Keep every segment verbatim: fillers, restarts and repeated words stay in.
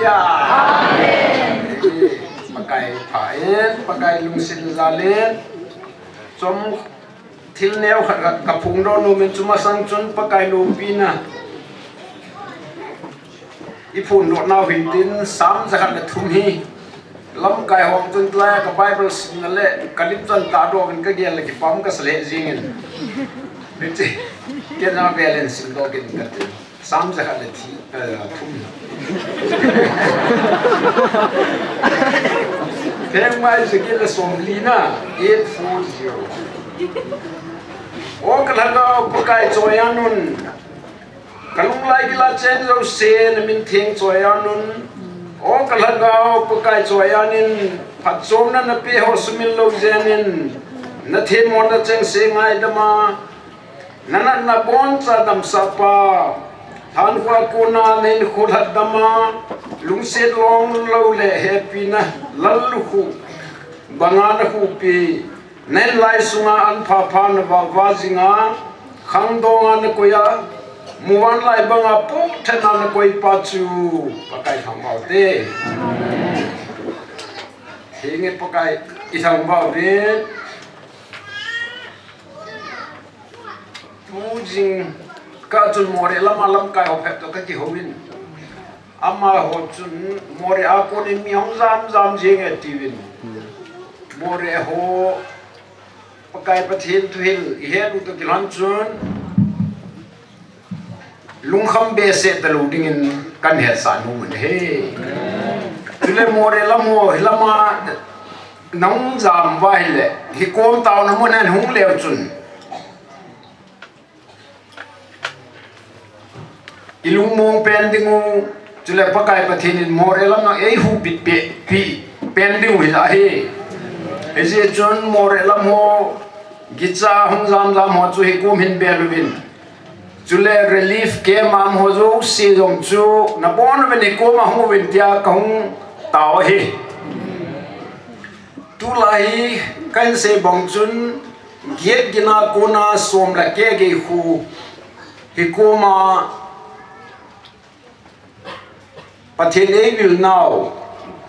Ya. Pakai pha in, Pakai lungset jal in. Chom thil neo khat ka phongdoh nom in chu masang chun Pakai loupina i phondoh nau hin tin Sam jakhat le thum hi. Lamkai ho chun tulai a ka Bible simna le ka lim chan tahdoh in ka gel le kipah ka sa lheh jing in. Hiche, kei jong vel in simdoh kit in kati. Sam jakhat le thi, eh, thum. Pheng mai Ezekiel le somli na, eight four zero. O ka Lhagao Pakai choian un. Ka lunglai gil a cheng jouse na min theng choian un. O ka Lhagao Pakai choian in, phatchomna na pe ho sumil lou jeng in, na themmo na chengse ngaidam a, na natna boncha damsah pa, lhankhuh a kona na hinkho lhatdam a, lungset long lou le hepina lallukhuh banga na khuhpi, na hinlai sunga an phapha na vahvah jing a, khangdong a na koi a, muvanlai banga pohthen a na koi pa chu Pakai thangvah u hite. Henge Pakai i thangvah uvin. Tu jingkah chun Moreh lama lamkai ho phabep toh ka kihou in. Amaho chun Moreh a kon in mi hung jam jam jing e tiuvin. Moreh ho Pakai Pathen thuhil i het u toh kilhon chun lungkham behseh talou dingin kan hetsah nom u ahi. Chule Moreh lam ho, hilama nahung jam uva ahile, hikom taona mun a nahung leu chun i lungmong pen ding u, chule Pakai Pathen in Moreh lam nang eihuhbit pi, pi pen ding u hi ahi. Hijeh chun Moreh lam ho, gicha hung jam jam ho chu hikom hin bel uvin. Chule relief camp a um ho jouse jong chu nabon uvin hikom a hung uvin tia kahung tao ahi. Tulai hi kahin sei bang chun, get gin a kona som le get gei khu hikom a Pathen eivil nau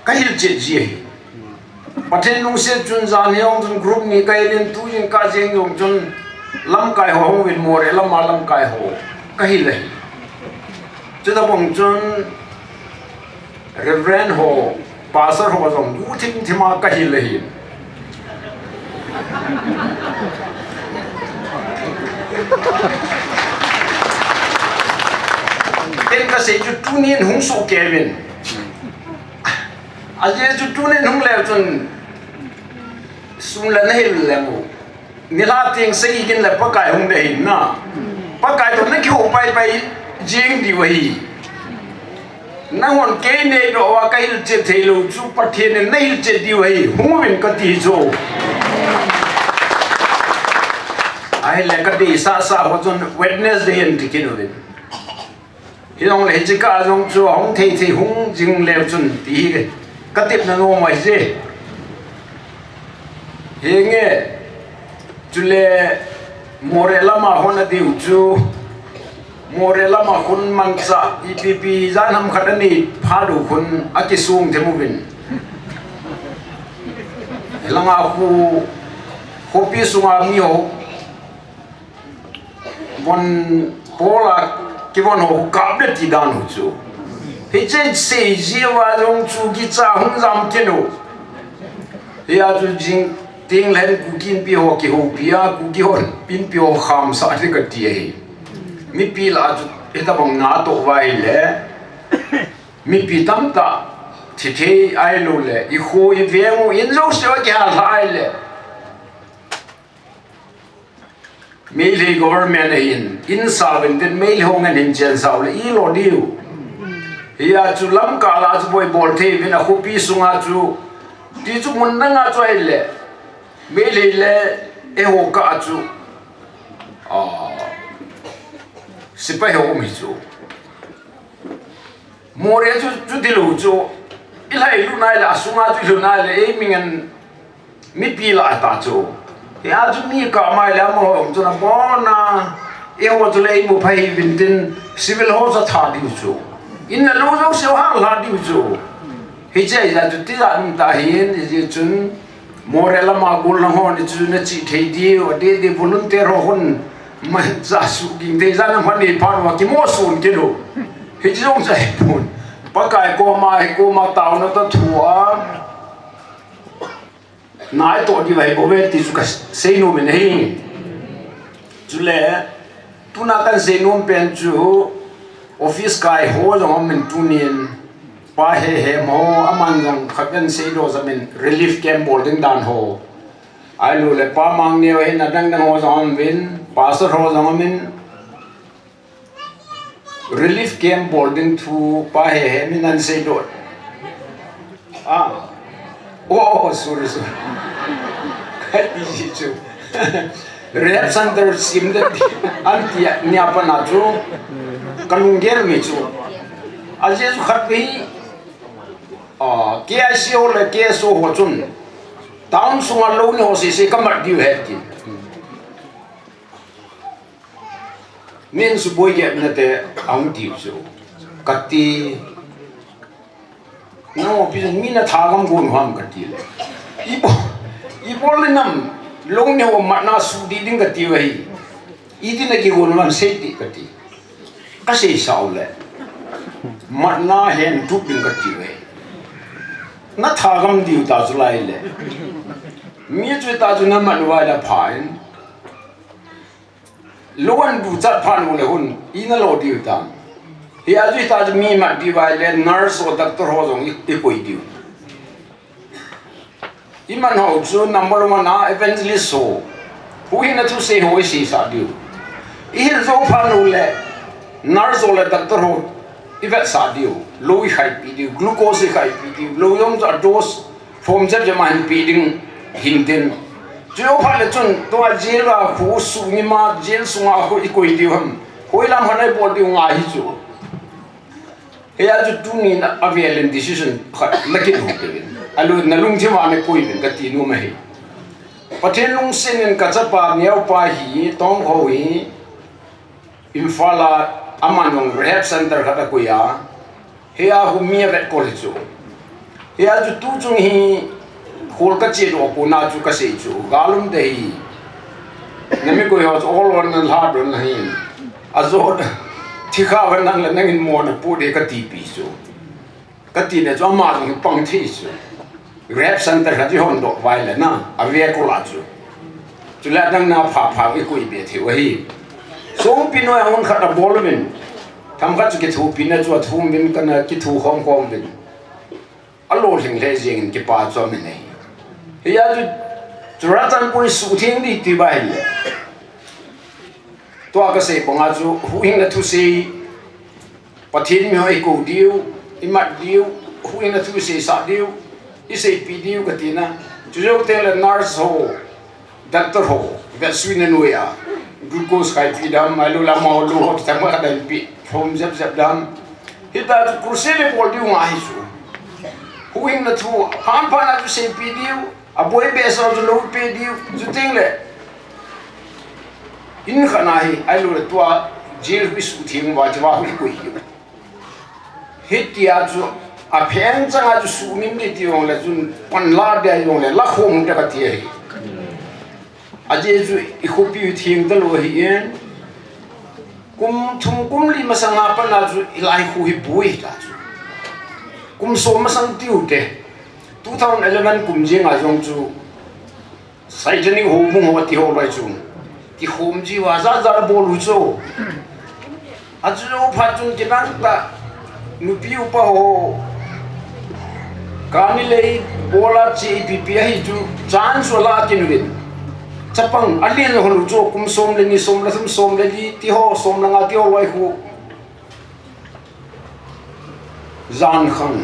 kahil chet ji ahi. Pathen lungset chun jan hi hung chun group ni kahil in tu jingkah jeng jong chun lamkai ho hung uvin Moreh lama lamkai ho kahil ahi. Chutabang chun Reverend ho, Pastor ho jong guhthim thim a kahil ahi. Ken kasei chu tunin hung soh kei uvin. Ajeh chu tunin hung leu chun sum le nahil leng u. Nilhah teng sagi gin le Pakai hung ding ahi na. Pakai toh nakihou paipai jing diu ahi. Nanghon kei neidoh uva kahil chet theilou chu Pathen in nahil chet diu ahi. Hung uvin kati chu. Ahile kadeisah sah ho chun Wednesday in ti kit uvin. Hijongle hiche kah a jong chu ahung thei thei hung jing leu chun ti hi katepna nom u ahi je. Henge, chule Moreh lama hon adiu chu, Moreh lama khun manchah ipi ipi jan ham khat anei phat u khun akisong thim uvin. Hilanga khu, khopi sunga mi ho von, pol a kivon ho kap le ti dan u chu. Hiche sei jeh uva jong chu gicha hung jam kit u. Hia chu jing teng leh Kuki Inpi ho kihoupi a, Kuki hon Inpi ho khamsah ding kati ahi. Mipi lah a chu hitabang natoh uva ahile, mipi tamtah thi thei ahilou le, i kho i veng u in jouse uva kihal lha ahile, Meitei government ahin, in sa uvin tin Meitei ho ngen hin chensah u le i lo diu. Hia chu lamkah lah a chu boi bol thei uvin a khopi sunga chu. Ti chu mun dang a chu ahile, Meitei le eiho kah a chu, ah, sepai ho um hi chu. Moreh chu, chuti lou chu, i lhai lut nai le, asunga chu i lhun nai le, ei mi ngen mipi lah a ta chu. Hia chu mi kah mai le, amaho jong chu nabon a, eiho chu le ei mu phai uvin tin, civil ho chu atha diu chu. In na lo jouse hang la diu chu. Hiche a chu tijat um ta hin, hijeh chun Moreh lama gol lang ho ni chu na chi thei diu, adeh deh volunteer ho hon ma cha su ging thei jana man nei phat uva kimo sun kilo. Hiche jong cha hi pun. Pakai koma, hi koma taona ta thu a. Nai toh diu ahi bouve ti chu ka seinom in ahi. Chule, tuna kan seinom pen chu office kai ho jong um in tunin, Pa Hehem ho, aman jong khat kan seidoh jam in relief camp bol ding dan ho. Ahilouleh Pa Mangneo hin adang dang ho jong um in, pastor ho jong um in, relief camp bol ding thu Pa Hehem in ahin seidoh. Ah. Oh, oh, sorry, sorry. Ka busy chu. Rehab center sem ding ahi tia, nia pat na chu. Ka lunggel mi chu. Ajeh chu khat hi, ah, K I C ho le K S O ho chun town sunga lou nei ho sese ka mat diu ahi tin. Min suboi gep na te ahung tiu chu. Kati. No, pi mi na tha gam gon ham kati le. Ibo, ibo le nam, lou nei ho mat na su di ding kati ahi. Iti na kigon ham sei ti kati. Ka sei sao le. Mat na hen tu ding kati ahi. Na tha gam diu ta chu lai le. Mi chu ta chu na mat vai la phain. Lou an du chat phat uleh hun, ina lo diu tam. Hia chu hita chu mi mat diu vai le nurse ho doctor ho jong i, i koi diu. I man ho chu number one a evangelist ho. Huhhingna thusei ho i seisah diu. I hil jou phat uleh nurse ho le doctor ho i vetsah diu. Lou i khaipi diu, glucose i khaipi diu. Lou jong chu a dose form jep jep a hin pe ding hin tin. Chu jou phat le chun, tua jail a khu sungim a, jail sunga khu i koi diu ham. Hoilam khat a i bol diu ngai hi chu. Hia chu tunin a, avel in decision khat na kit u te. Alu na lungthim a na koi uvin kati nom ahi. Pathen lungset in ka chapa Neo pa hi, Tongkho hi, Imphal a aman jong rehab center khat a koi a, hia khu mi a vetkol hi chu. Hia chu tu chung hi khol ka che doh kona chu ka sei chu. Gal um te hi. Na mi koi ho chu ol ol na lha don na hi. A jo thi kha van nang le nangin mo na pu de ka ti pi chu. Ka ti le chu ama jong pang thei chu. Rehab center khat i hon doh vai le na, a vetkol a chu. Chule adang na pha pha i koi be thei u ahi. Songpi noi a hun khat a bol uvin. Themkhat chu kithopi na chu a thum uvin ka na kitho khom khom uvin. A lolhing le jeng in kipa chu a min ahi. Hia chu Churachandpur i suhtheng di ti vai le. Tua ka sei banga chu huhhingna thusei Pathen mi ho i ko diu, i mat diu, huhhingna thu i seisah diu, i seipi diu ka tina. Chu jou teng le nurse ho, doctor ho, vetsuina noi a, glucose khaipi dam, ahilouleh ama ho lou ho, themkhat a dam pi, form jep jep dam. Hita chu crusade i bol diu ngai hi chu. Huhhingna thu, phan phan a chu seipi diu, a boi behseh chu lou pe diu, chu teng le. In khat na hi, ahilouleh tua, jail i suhtheng uva, chu va hui koi diu. Hitia chu, a phen chang a chu suhngim di ti jong le chun, pan la dia jong le, la khom ta ka ti ahi. Ajeh chu i khopi theng ta lou ahi in, kum thum kum li masang a pat na chu i lai khu hi boi ta chu. Kum som masang tiu te, two thousand eleven kum jeng a jong chu, Satanic ho mung ho ti ho lai chu. Ti khom ji uva, ja ja bol u chu. A chu jou phat chun kinang ta, nupi upa ho. Kani lei bola chi ipi pi ahi chu, chance la kin uvin. Chapang, a lien ho lu chu, kum som le ni, som le thum, som le li, ti ho, som le nga, ti ho lai khu. Jan khang.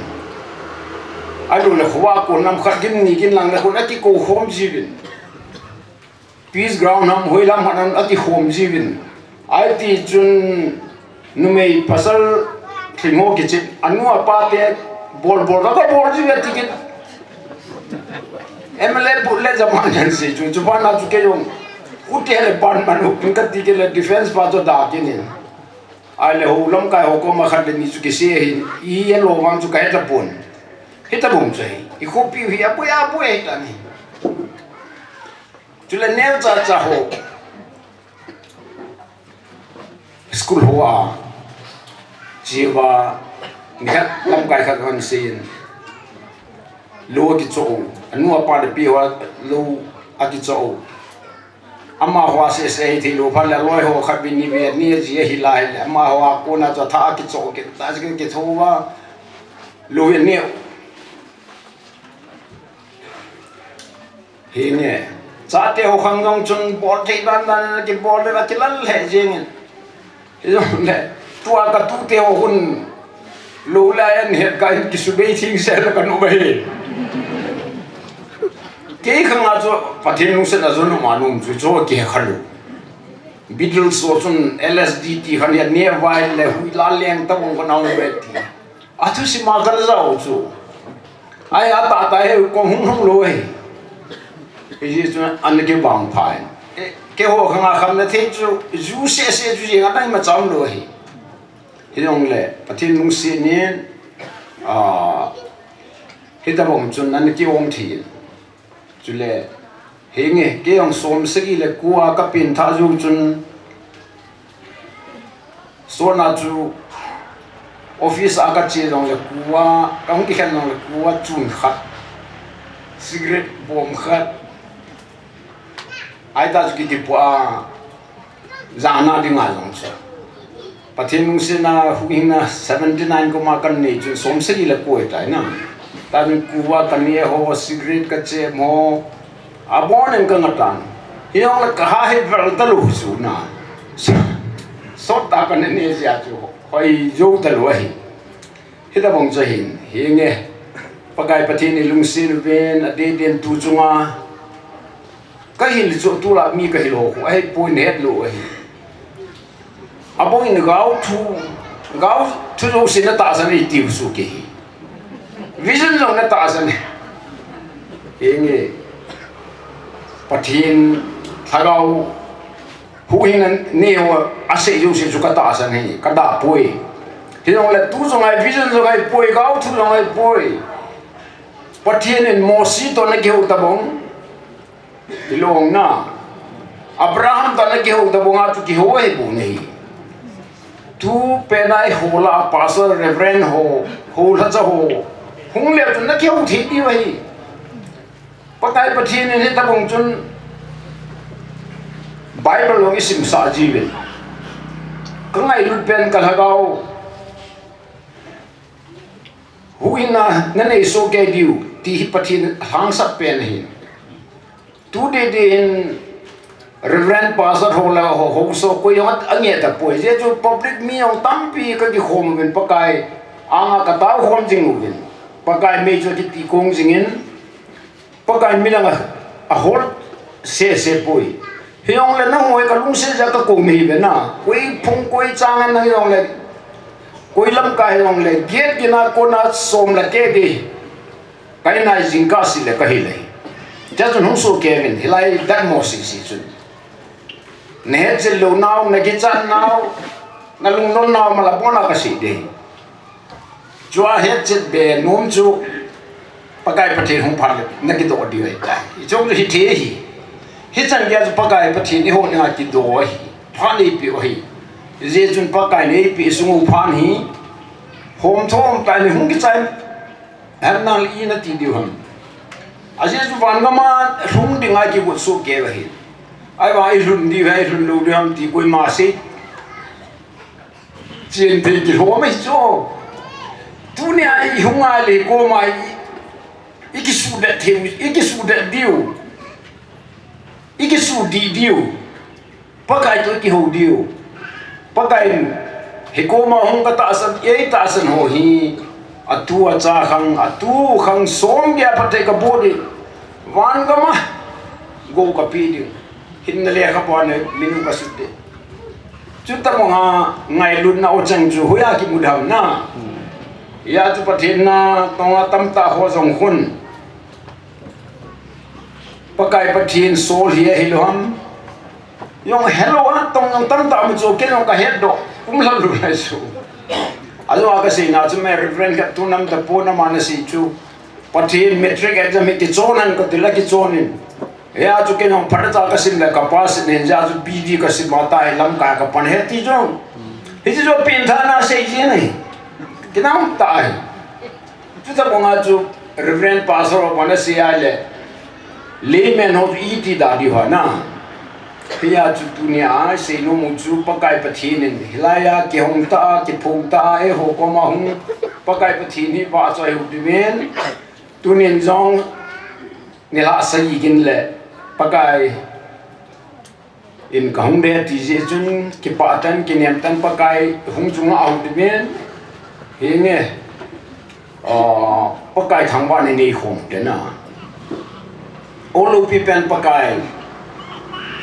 Ahilouleh khuva kon lam khat gin ni gin lang le khun a kikou khom ji uvin. Peace ground ham, hoilam khat ham a kikhom ji uvin. Ahi ti chun numei pasal thim ho kichep, anu apa te bol bol ka bol ji uve ti kit. M L A but le jaman kan si chu, chu pa na chu kei jong. U te le pan man u, pin ka ti kit le defense pa chu da kit in. Ahile ho lamkai ho koma khat le ni chu kisei ahi, i alo vang chu kahe tapon. Hitobang chu ahi. I khopi u hi aboi aboi ahi tan ahi. Chule neocha cha ho. School hoa. Chiva. Nikhat lamkai khat hon seiyin. Lou akichoh u. Anu apa le pi hoa lou akichoh u. Amaho a sese hithei lou phat le aloi ho khat bini ve ni ji ahi lai le. Amaho a kona chu atha akichoh kit. Ta ji kitho uva. Lou ve ni. Hinge. Chate ho khang jong chun bol thei dan dan kibol le kilal le jeng. Hijongle, tua katute ho hun lou lai an het ka in kisubei thing se la kanu bai. Kei khang a chu Pathen lungset a jong ma num chu chu kihe khalou. Beatles ho chun L S D ti khan ya ne vai le hui la leng ta bong ka nau be ti. Athusim a kal jao chu. Ai, atah tah hi kong hung hung lou hi. Hijeh chun ana kibang pha in. Eh, keiho khang a khamna thei chu, ju sese chu jing a nai ma cham lou hi. Hijongle, Pathen lungset in, ah, hitobang chun ana kiom thei in. Chule, hinge, kei jong som sagi le ko a kapen tha jou chun, sona chu office a kache jongle ko a, kahung kikhen jongle ko a chun khat, cigarette bom khat, ahi ta chu kiti pua, jana dinga jong chu. Pathen lungsetna huhhingna seventy nine koma kanei chun som sagi le ko ahitai na. Tun ko a kaneh ho, cigarette kachem ho, abon in kangah tan. Hijongle kaha hi vel talou chu na. Sot tah kana neh jeh a chu hoi jou talou ahi. Hitobang chu ahin, hinge. Pakai Pathen in lungset uvin, adeh deh in tu chunga. Kahil chu tulai mi kahil ho khu ahipoi, nahet lou ahi. Abang in gao thu, gao thu jouse natahsan e tiu chu kei hi. Vision jong natahsan e. Hinge. Pathen lhagao huhhingna neo asei jouse chu katahsan e, kadapoi. Hijongle tu jong ahipoi, vision jong ahipoi, gao thu jong ahipoi. Pathen in Mose toh ana kihou tabang. Ilong na. Abraham toh ana kihou tabang a chu kihou ahibou ahi. Tu pen a eiho lah a pastor, reverend ho, houlhacha ho. Hung leu chun ana kihou thei diu ahi. Pakai Pathen in hitobang chun Bible jong isimsah jiuvin. Kangailut pen kalhagao. Huhhingna nanei soh kei diu, ti hi Pathen lhangsap pen ahi. Tu deh deh in Reverend Pastor ho la ho, ho so koi jong angeh tapoi. Jeh chu public mi jong tampi kakikhom uvin Pakai anga katao khom jing uvin. Pakai mei chu kiti kong jingin. Pakai midang a, ahol sese poi. Hijongle nangho hi kalungset jeh a kakou mi hiuve na. Koi phung koi chang a nang hijongle. Koi lamkai hijongle. Gate gin a kona som la kei di. Kaina jingkah seh le kahil e. Hijeh chun hung soh kei uvin. Hilai datmo sese chun. Nahetchet lou nau, nakichat nau, nalungdon nau, malabon a kasei ding. Chua hetchet be nom chu Pakai Pathen hung phat le nakidoh diu ahitai. Hichu chu hithei ahi. Hichan geiya chu Pakai Pathen eiho dinga kidoh ahi. Phat eipeh u ahi. Hijeh chun Pakai in eipeh sung u phat hi. Hom thom tah in hung kichai. Hem nang le i nati diu ham. Ajeh chu van gam a lhung dinga kigot soh kei u ahi. Ahivang ilhun diu ham, ilhun lou diu ham ti koima sei. Chen thei kilhom ahi chu. Tunia ihung a le koma i, ikisudet thei, ikisudet diu. Ikisudih diu. Pakai toh ikihou diu. Pakai in, hikoma hung katahsan, eitahsan ho hi, atu acha khang, atu khang som geiya phatthei kaboh ding. Van gam a, gou kapeh ding. Hinna lekhabu a min kasut ding. Chuti mong a ngailutna o chang chu, hoiya kimu dem na. Hia chu Pathen na, tonga tamtah ho jong khun. Pakai Pathen sol hi ahilou ham. Jong helou a tong jong tamtah um chu kei jong kahet doh. Pum lam lu lai su. Ajo a kasei na chu me Reverend khat tu nam ta po na ma na si chu. Pathen matric exam hi kichon han kati la kichon in. Hia chu kei jong phat cha kasim le ka pass in hia chu P D kasim a ta hi lamkai kapan he ti jong. Hichu chu pin tha na sei ji nei. Kinam ta ai. Chuta banga chu Reverend Pastor ho pana sei a le layman ho chu iti da di ho na. Hia chu tunia sei nom u chu Pakai Pathen in hilai a kihong ta a, kiphong ta a, eiho koma hung Pakai Pathen hi vahchoi u diuvin. Tunin jong nilhah sagi gin le Pakai in kahung de ti jeh chun kipah tan kinem tan Pakai hung chunga ahu diuvin. Hinge, ah, Pakai thangvah nei nei khom te na. Olopi pen Pakai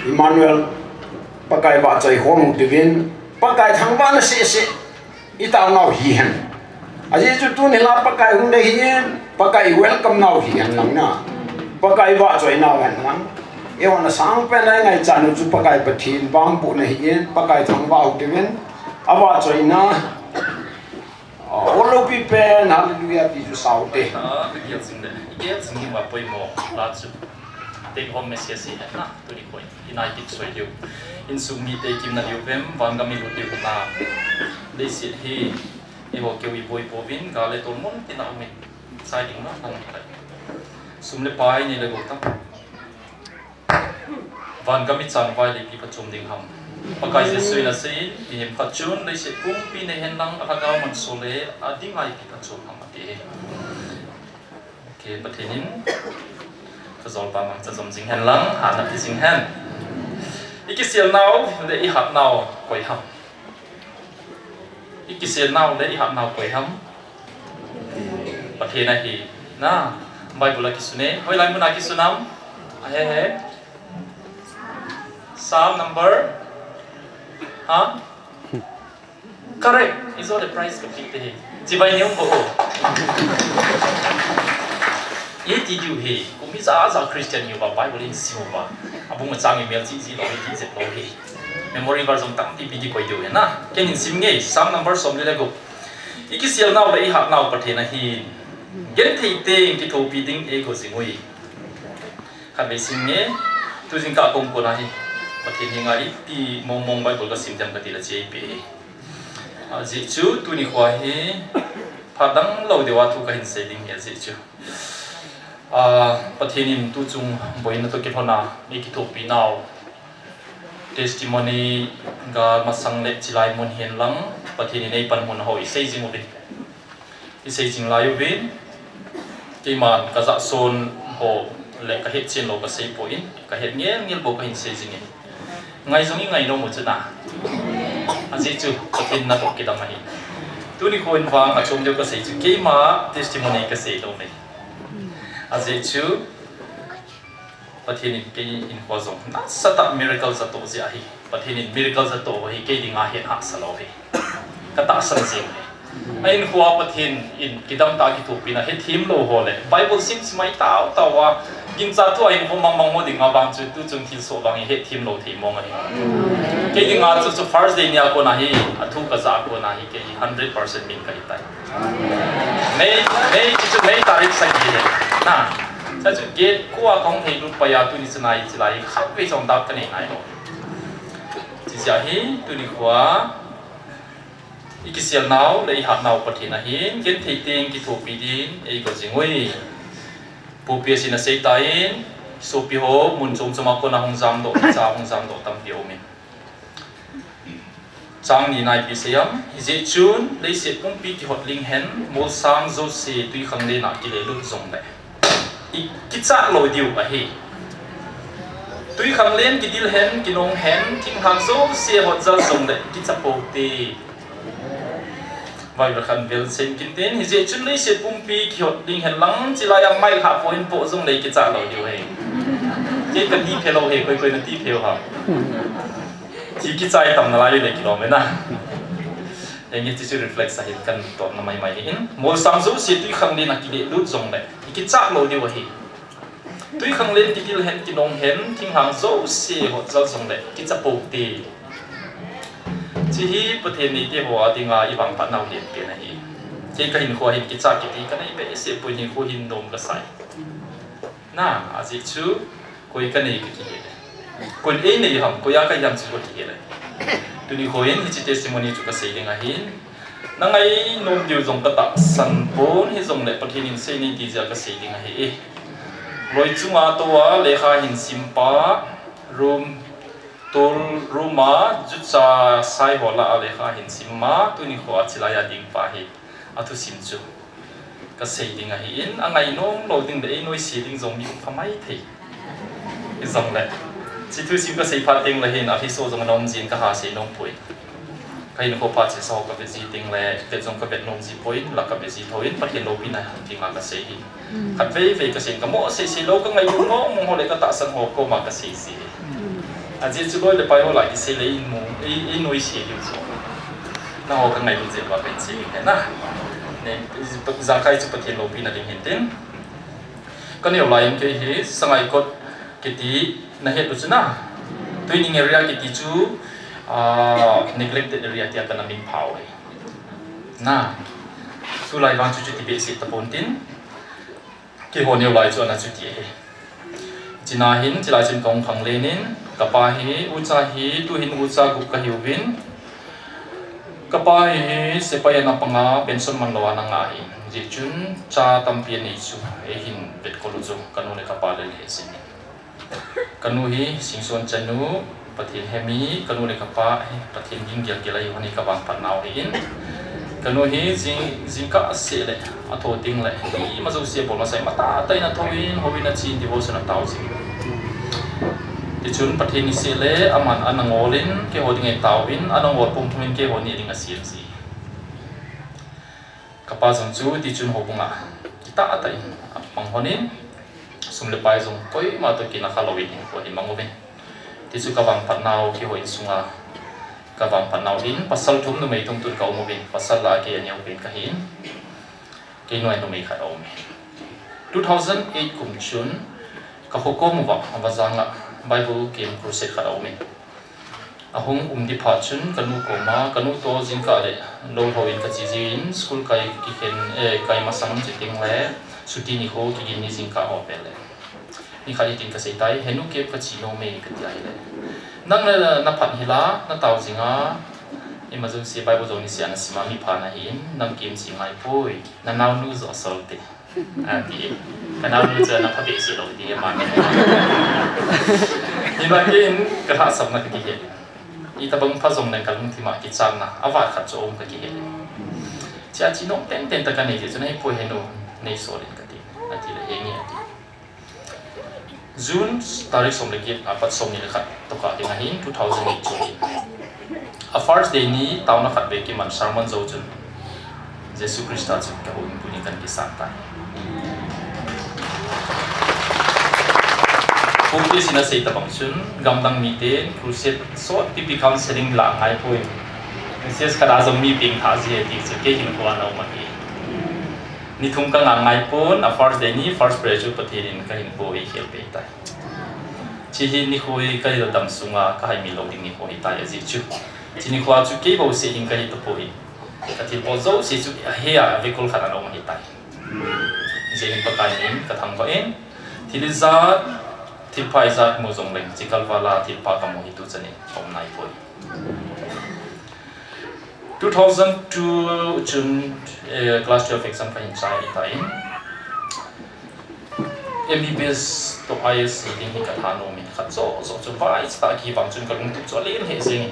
Emmanuel, Pakai vahchoi khom u diuvin. Pakai thangvah na seh seh. I tao nau hi hen. Ajeh chu tuni la Pakai hung dei hi hen. Pakai welcome nau hi hen lang na. Pakai vahchoi nau hen lang. Eiho na sang pen a i ngaichat u chu Pakai Pathen vangbohna hi hen. Pakai thangvah u diuvin. Avahchoi na. Ah, olopi pen, hallelujah, ti chu sao te. Ah, i gel jing le, i gel jing ding uva poimo, la chu. Take home message hi hen na, tuni koi. I nai kit soi diu. Insung mite kimna diu vem, vangam i lut diu na. Leiset hi, eiho keu i boi pouvin, gal le tolmun tina umin. Chai ding na, nang tai. Sum le pai nei le gol tam. Vangam i chan vai le ipi phachom ding ham. Pakai Jesu in asei, mihem khat chun leiset pumpi nei hen lang, alhagao manso le adinga ipi phachom ham ati. Ke Pathen in, ka jol pa mangcha jom jing hen lang, hatna pe jing hen. I kisel nau le i hat nau koi ham. I kisel nau le i hat nau koi ham. Pathen ahi. Na, Bible a kisun e. Hoilai mun a kisun ham? Ahe he. Psalm number? Ha? Correct. Ijo le prize ka pe te hi. Chibai ni um bo. Iti diu hi. Kum ijat jat Christian hiuva Bible in sim uva. Abung a chang i mel chi ji lou hi, ti jep lou hi. Memory verse jong tampi pi di koi diu hi na. Ken in sim nge, Psalm number som le le gup. I kisel nau le i hat nau Pathen ahin. Genthei teng kithopi ding eigo jing ui. Khatvei sim nge, tu jingkah kong kona hi. Pathen henga ipi mong mong Bible ka sim diam kati le che ipi hi. Ajeh chu tuni khoa hi phat dang lou deuva thu kahin sei ding hi ajeh chu. Ah, Pathen in tuchung boina toh kilhona, nei kithopi nau. Testimony ga masang le chilai mun hin lang, Pathen in eipan mun ho i sei jing uvin. I sei jing lai uvin. Keiman ka jahson ho le ka hetchen lou ka sei poi, ka het ngel ngel bou kahin sei jing in. Ngai jong i ngai nom u chu na. Ajeh chu Pathen natoh kidang ahi. Tuni kho in vang achom deu ka sei chu keima testimony ka sei lou nei. Ajeh chu Pathen in kei in kho jong nasatah miracle jatoh jeh ahi. Pathen in miracle jatoh ahi kei dinga het hahsa lou hi. Ka tahsan jing hi. A in kho a Pathen in kidang tah a kithopi na hethem lou ho le Bible sim sim a i tao tao a, gingcha thu a in kho mang mang ho dinga vang chu tuchung thilsoh vang i hethem lou thei mong ahi. Kei dinga chu, chu first day nia kona hi, a thu ka ja kona hi kei hundred percent min ka hi tai. May, May, chu May tarik sagi hi. Na, cha chu gate kua kong thei lut pai a tuni chu nai chilai khatvei jong dap ka nei nai lou. Chijeh hi tuni kho a i kisel nau le i hat nau Pathen ahin, genthei teng kithopi din eigo jing ui. Pu P S in asei tan, sopi ho, mun chom chom a kona hung jamdoh, cha hung jamdoh tampi aumin. Chang ni na ipi asei em, hijeh chun, leiset pumpi kihot ling hen, molsang jouse twikhanglen a kilelut jongle i kichat lou diu ahi. Twikhanglen kidil hen, kinong hen, thinglhang jouse hotjal jongle kicha pou te. Bible khan vel sem kin tin, hijeh chun leiset pumpi kihot ding hen lang, chilai a mai kha po in po jongle kichat lou diu ahi. Kei ka ti phe lou ahi, koi koi na ti phe u ham. Ti kichai tam nalai le kilom e na. Henge, chuchu reflect sa hin kan totna mai mai hin. Molsang jouse twikhanglen a kilelut jongle i kichat lou diu ahi. Twikhanglen kidil hen, kinong hen, thinglhang jouse hotjal jongle kicha pou te. Hiche hi Pathen neite ho a dinga ivangphat nau lenpen ahi. Kei kahinkho a hin kicha kiti kanei behseh poi, hinkho hin nom kasai. Na, ajeh chu, koi kanei kakihil e. Koiin einei ham, koi a kahi ham chu kakihil e. Tuni nikho hin hiche testimony chu kasei ding ahin. Nangai nom diu jong katahsan pon, hijongle Pathen in sei nei ti jeh a kasei ding ahi e. Loi chunga tou a lekha hin simpa, room, tol room a jucha sai ho lah a lekha hin simma, tuni nikho a chilai a dingpa hi athusim chu kasei ding ahin, angainom lou ding le einoise ding jong mi um pha maithei. Hijongle, hiche thusim kasei phat tengle hin, alhiso jong anom jin kaha sei nom poi. Kahinkho phat chesa ho kavet ji tengle, vet jong kavet nom ji poi, la kavet ji thou in, Pathen loupina dinga kasei hi. Khatvei vei kasei in, kamo sei sei lou, kangailut mong mong ho le katahsan ho koma kasei ji. Ajeh chu loi le pai ho lah kisei le eimu, ei, einoise diu chu. Nangho kangailut jeh uva kahin sei ding ahi na. Ne, ijakai chu Pathen loupina ding hintin. Kaneo lai in kei hi Sangaikot kiti nahet u chu na. Tuining area kiti chu, ah, neglected area tia kana minphah u ahi. Na. Tulai vang chu chuti behseh tapon tin. Keiho neo lai chu ana chuti ahi. Chuna hin, chulai chun kahung khanglen in, kapa hi, ucha hi, tuhin ucha gup kahiuvin. Kapa hi, sepai ana panga, pension manlou ana nga ahi. Hijeh chun, cha tampi anei chu, eihin vetkol u chu, kanu le kapa le lheh jengin. Kanu hi Singson chanu, Pathen hemi, kanu le kapa hi Pathen ging gel gel ahi, honi kavangphat nau ahin. Kanu hi jing, jingkah seh le atho tengle, ima jouse abol masang in, matah tah in athouvin, houin achen, devotion atao jing. Tichun Pathen niseh le aman ana ngol in, keiho ding eitaovin, ana ngol pumpum in keiho ni ding asem ji. Kapa jong chu tichun houbunga kitah tah in amang lhonin, sum le pai jong koima toh kinakha louvin hinkho hi mang uvin. Tichu kavangphat nau keiho insunga kavangphat nau hin pasal thum numei thum tun kaum uvin, pasal lah a kei aneopen kahin, kei noi numei khat aumin. Two thousand eight kum chun kakhokhom uva, Vajang a Bible Camp Crusade khat aumin. Ahung um ding phat chun kanu koma, kanu toh jingkah le lou lhou in kache jin, school kai kikhen, eh, kai masang chuteng le, chuti nikho kigin ni jingkah ho pet le. Nikhat hitin kaseitai, henu camp kache nome kati ahile. Nang le naphat hila, natao jinga, ima jouse Bible jong niseh a nasim a mipha nahin, nang camp che ngai poi, nanaonu joh asol te. Ati, kanaonu chu ana pha behseh lou ti aman. Hima keiin kalhahsamna kakihe. Itobang pha jongleng kalungthim a kichatna avat khat chu aum kakihe. Chea che nom tenten tah kanei jeh chun ahipoi henu, neisol in kati. Atile henge ati. June tarik som le get apat somni le khat tokah ding ahin, two thousand eight chu ahin. A first day ni taona khat beh kiman sermon jou chun Jesu Christa chu kahouin pu ding kahin kisan tai. Home base in asei tabang chun gamdang miten crusade sotpipi counseling la ngai poi. Message khat a jong mi pengthah ji e ti chu kei hinkho a ana um ahi. Ni thum kangah ngai pon, a first day ni first prayer chu Pathen in kahinkho eikhel peh tai. Hiche hi nikho hi kadam sunga kahaimil lou ding nikho ahitai ajeh chu. Hiche nikho a chu kei bouseh hing kahi tapoi. Kathilbol jouse chu ahea vetkol khat ana um ahitai. Hijeh in Pakai min kathangvah in, thil ijat, thilpha ijat mu jongleng, hiche kalval a thilpha kamu hi tuchan in kaum naipoi. Two thousand two chun, eh, class twelve exam kahin chai tai. M B B S toh I A S hi ding hi kathanom in, khat joh joh chu vaicha kivang chun kalungtup chu alen lheh jengin.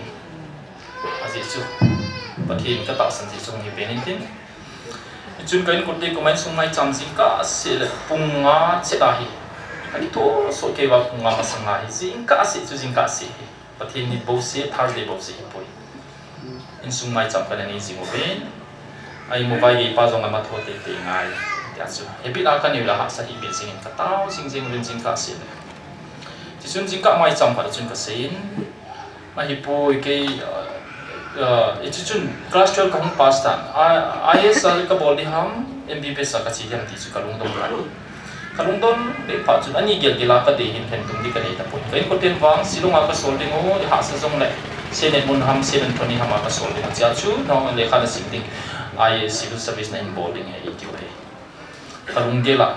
Ajeh chu Pathen katahsan jeh chu hung hi pen in tin. Chun ka inkote koma insung maicham jingkah seh le pung nga chet ahi. Akithosoh kei uva pung nga masanga hi jingkah seh chu jingkah seh hi. Pathen ni bouseh, Thursday bouseh hipoi. Insung maicham kana nei jing uvin. Ahivangin Vaigei pa jong ama tho teitei ngai. Tia chu. Habit a kanei u le hahsa hih beh jengin katao jing jeng uvin jingkah seh le. Tichun jingkah maicham khat a chun kaseiyin. Ahipoi kei, uh, uh, hiche chun class twelve kahung pass tan. I, I A S a kabol ding ham, M B B S a kache ding ham ti chu kalungdong tan. Kalungdon beh phat chun ani gel gel a kadei hin lhentum ding kanei tapon. Ka inkoten vang, Shillong a kasol ding u, ihahsa jongle, Senate mun ham, Senate thoni ham a ka sol ding a chia chu, nang lekha na sim ding, I A S civil service na hin bol ding ahi tiu ahi. Ka lunggel a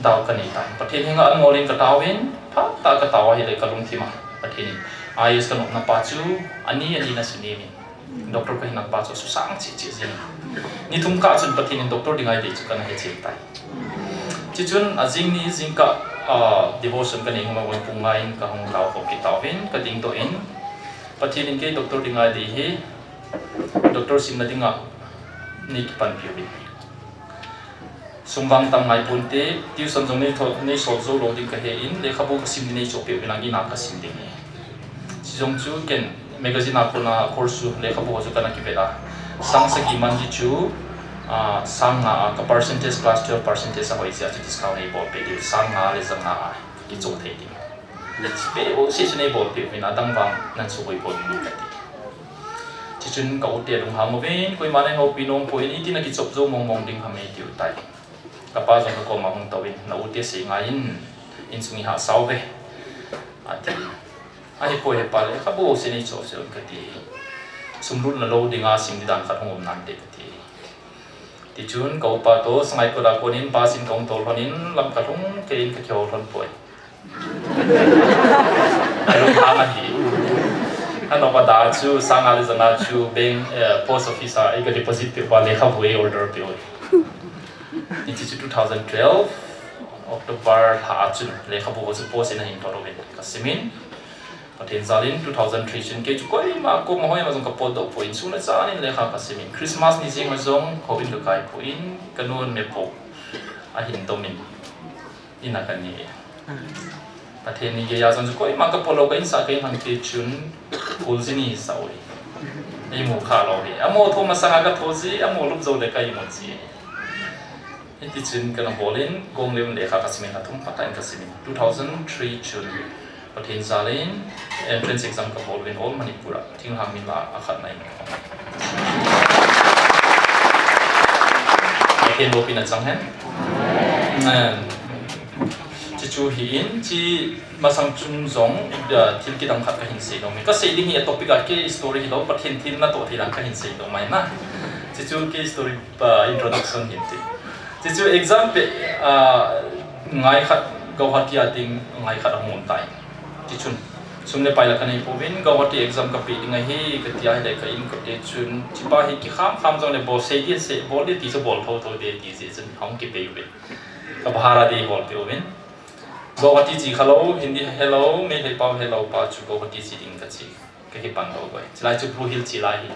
dau ka nei tai. Pathen henga an ngol in ka tao in, phat tah ka tao ahile ka lungthim a Pathen in I A S ka nopna pa chu ani ani na sunem in. Doctor ka hina pa chu susang cheh cheh jeng. Ni thum kah chun Pathen in doctor dinga eidei chu kana hechen tai. Chuchun ajing ni jingkah, ah, devotion ka nei hung a, pung nga in ka hung tao khop kit tauvin, ka dingdoh in, Pathen in kei doctor dinga eidei hi, doctor simna dinga nei kipanpi uvin. Sum vang tam ngai ponte, tuition jong nei tho-, nei sol jou lou ding ka he in, lekhabu ka sim ding nei chohpeh uvin lang, ina ka sim ding ahi. Chujong chu ken magazine a kona course chu, lekhabu ho chu kana kivet a. Sang sagi man ji chu, ah, sang nga a, ka percentage, class twelve percentage a hoi jeh a chu discount nei bolpeh diu, sang nga le ja nga a kichoh thei ding. Pe u se chu nei bolpeh uvin, adang vang nan suboi bol ding ka ti. Chuchun ka u te lunghang uvin, koima nei houpi nom poi, iti na kichop jou mong mong ding ham eitiu tai. Ka pa jong ka koma hung tou in, na u te sei ngai in, insung i hahsa uve, ati. Ahipoi he pa, lekhabu se nei choh se un ka ti. Sum lutna lou dinga sim di dan khat hung um nante ka ti. Tichun ka upa toh Sangaikot a kon in bus in ka hung tol lhon in, lam ka lhung kei in ka kihou lhon poi. Alunghang ahi. Anop a da chu, sang nga le ja nga chu bank, eh, post office a ei ka deposit peh uva, lekhabu ei order peh u. Hiche chu two thousand twelve October lha a chun lekhabu ho chu post in ahin thot uvin ka sim in. Pathen jal in two thousand three chun kei chu koima koma hoi ma jong ka potdoh poi, insung le chan in lekha ka sim in. Christmas ni jeng a jong houin ka kai poi, ka nun me po ahin dom in. Ina ka ne. Pathen ni geiya jong chu koima ka pot lou, ka insah ka inlhang te chun phul jini sa ui. Ei mu kha lou hi. Amo tho masanga ka tho ji, amo lup jou le ka imu ji. Hiti chun kana bol in, Gonglem lekha ka sim in, lha thum phatah in ka sim in. Two thousand three chun Pathen jal in entrance exam ka bol uvin All Manipur a. Thinglhang min la a khat na in. Pathen loupina chang hen. Amen. Chuchu hi in, chi masang chun jong, ah, thil kidang khat ka hin sei nom e. Ka sei ding hi a topic a kei story hilou, Pathen thilna toh thei dan ka hin sei nom ahi na. Chuchu kei story, ah, introduction hin ti. Chuchu exam pe, ah, ngai khat Guwahati a ding ngai khat ahung um tai. Chuchun sum le pai la ka nei pouvin, Guwahati exam ka pe ding ahi, ka ti ahile ka inkote chun, chi pa hi kikham kham jong le bol sei di, sei bol di ti chu bol tho tho di ti jeh chun ahung kipe uvin. Ka bhara di bol pe uvin. Guwahati chi kha lou, Hindi he lou, Meitei pao he lou pa chu Guwahati chi ding ka chi. Ka kipan lou boi. Chilai chu Blue Hill chi lai hi.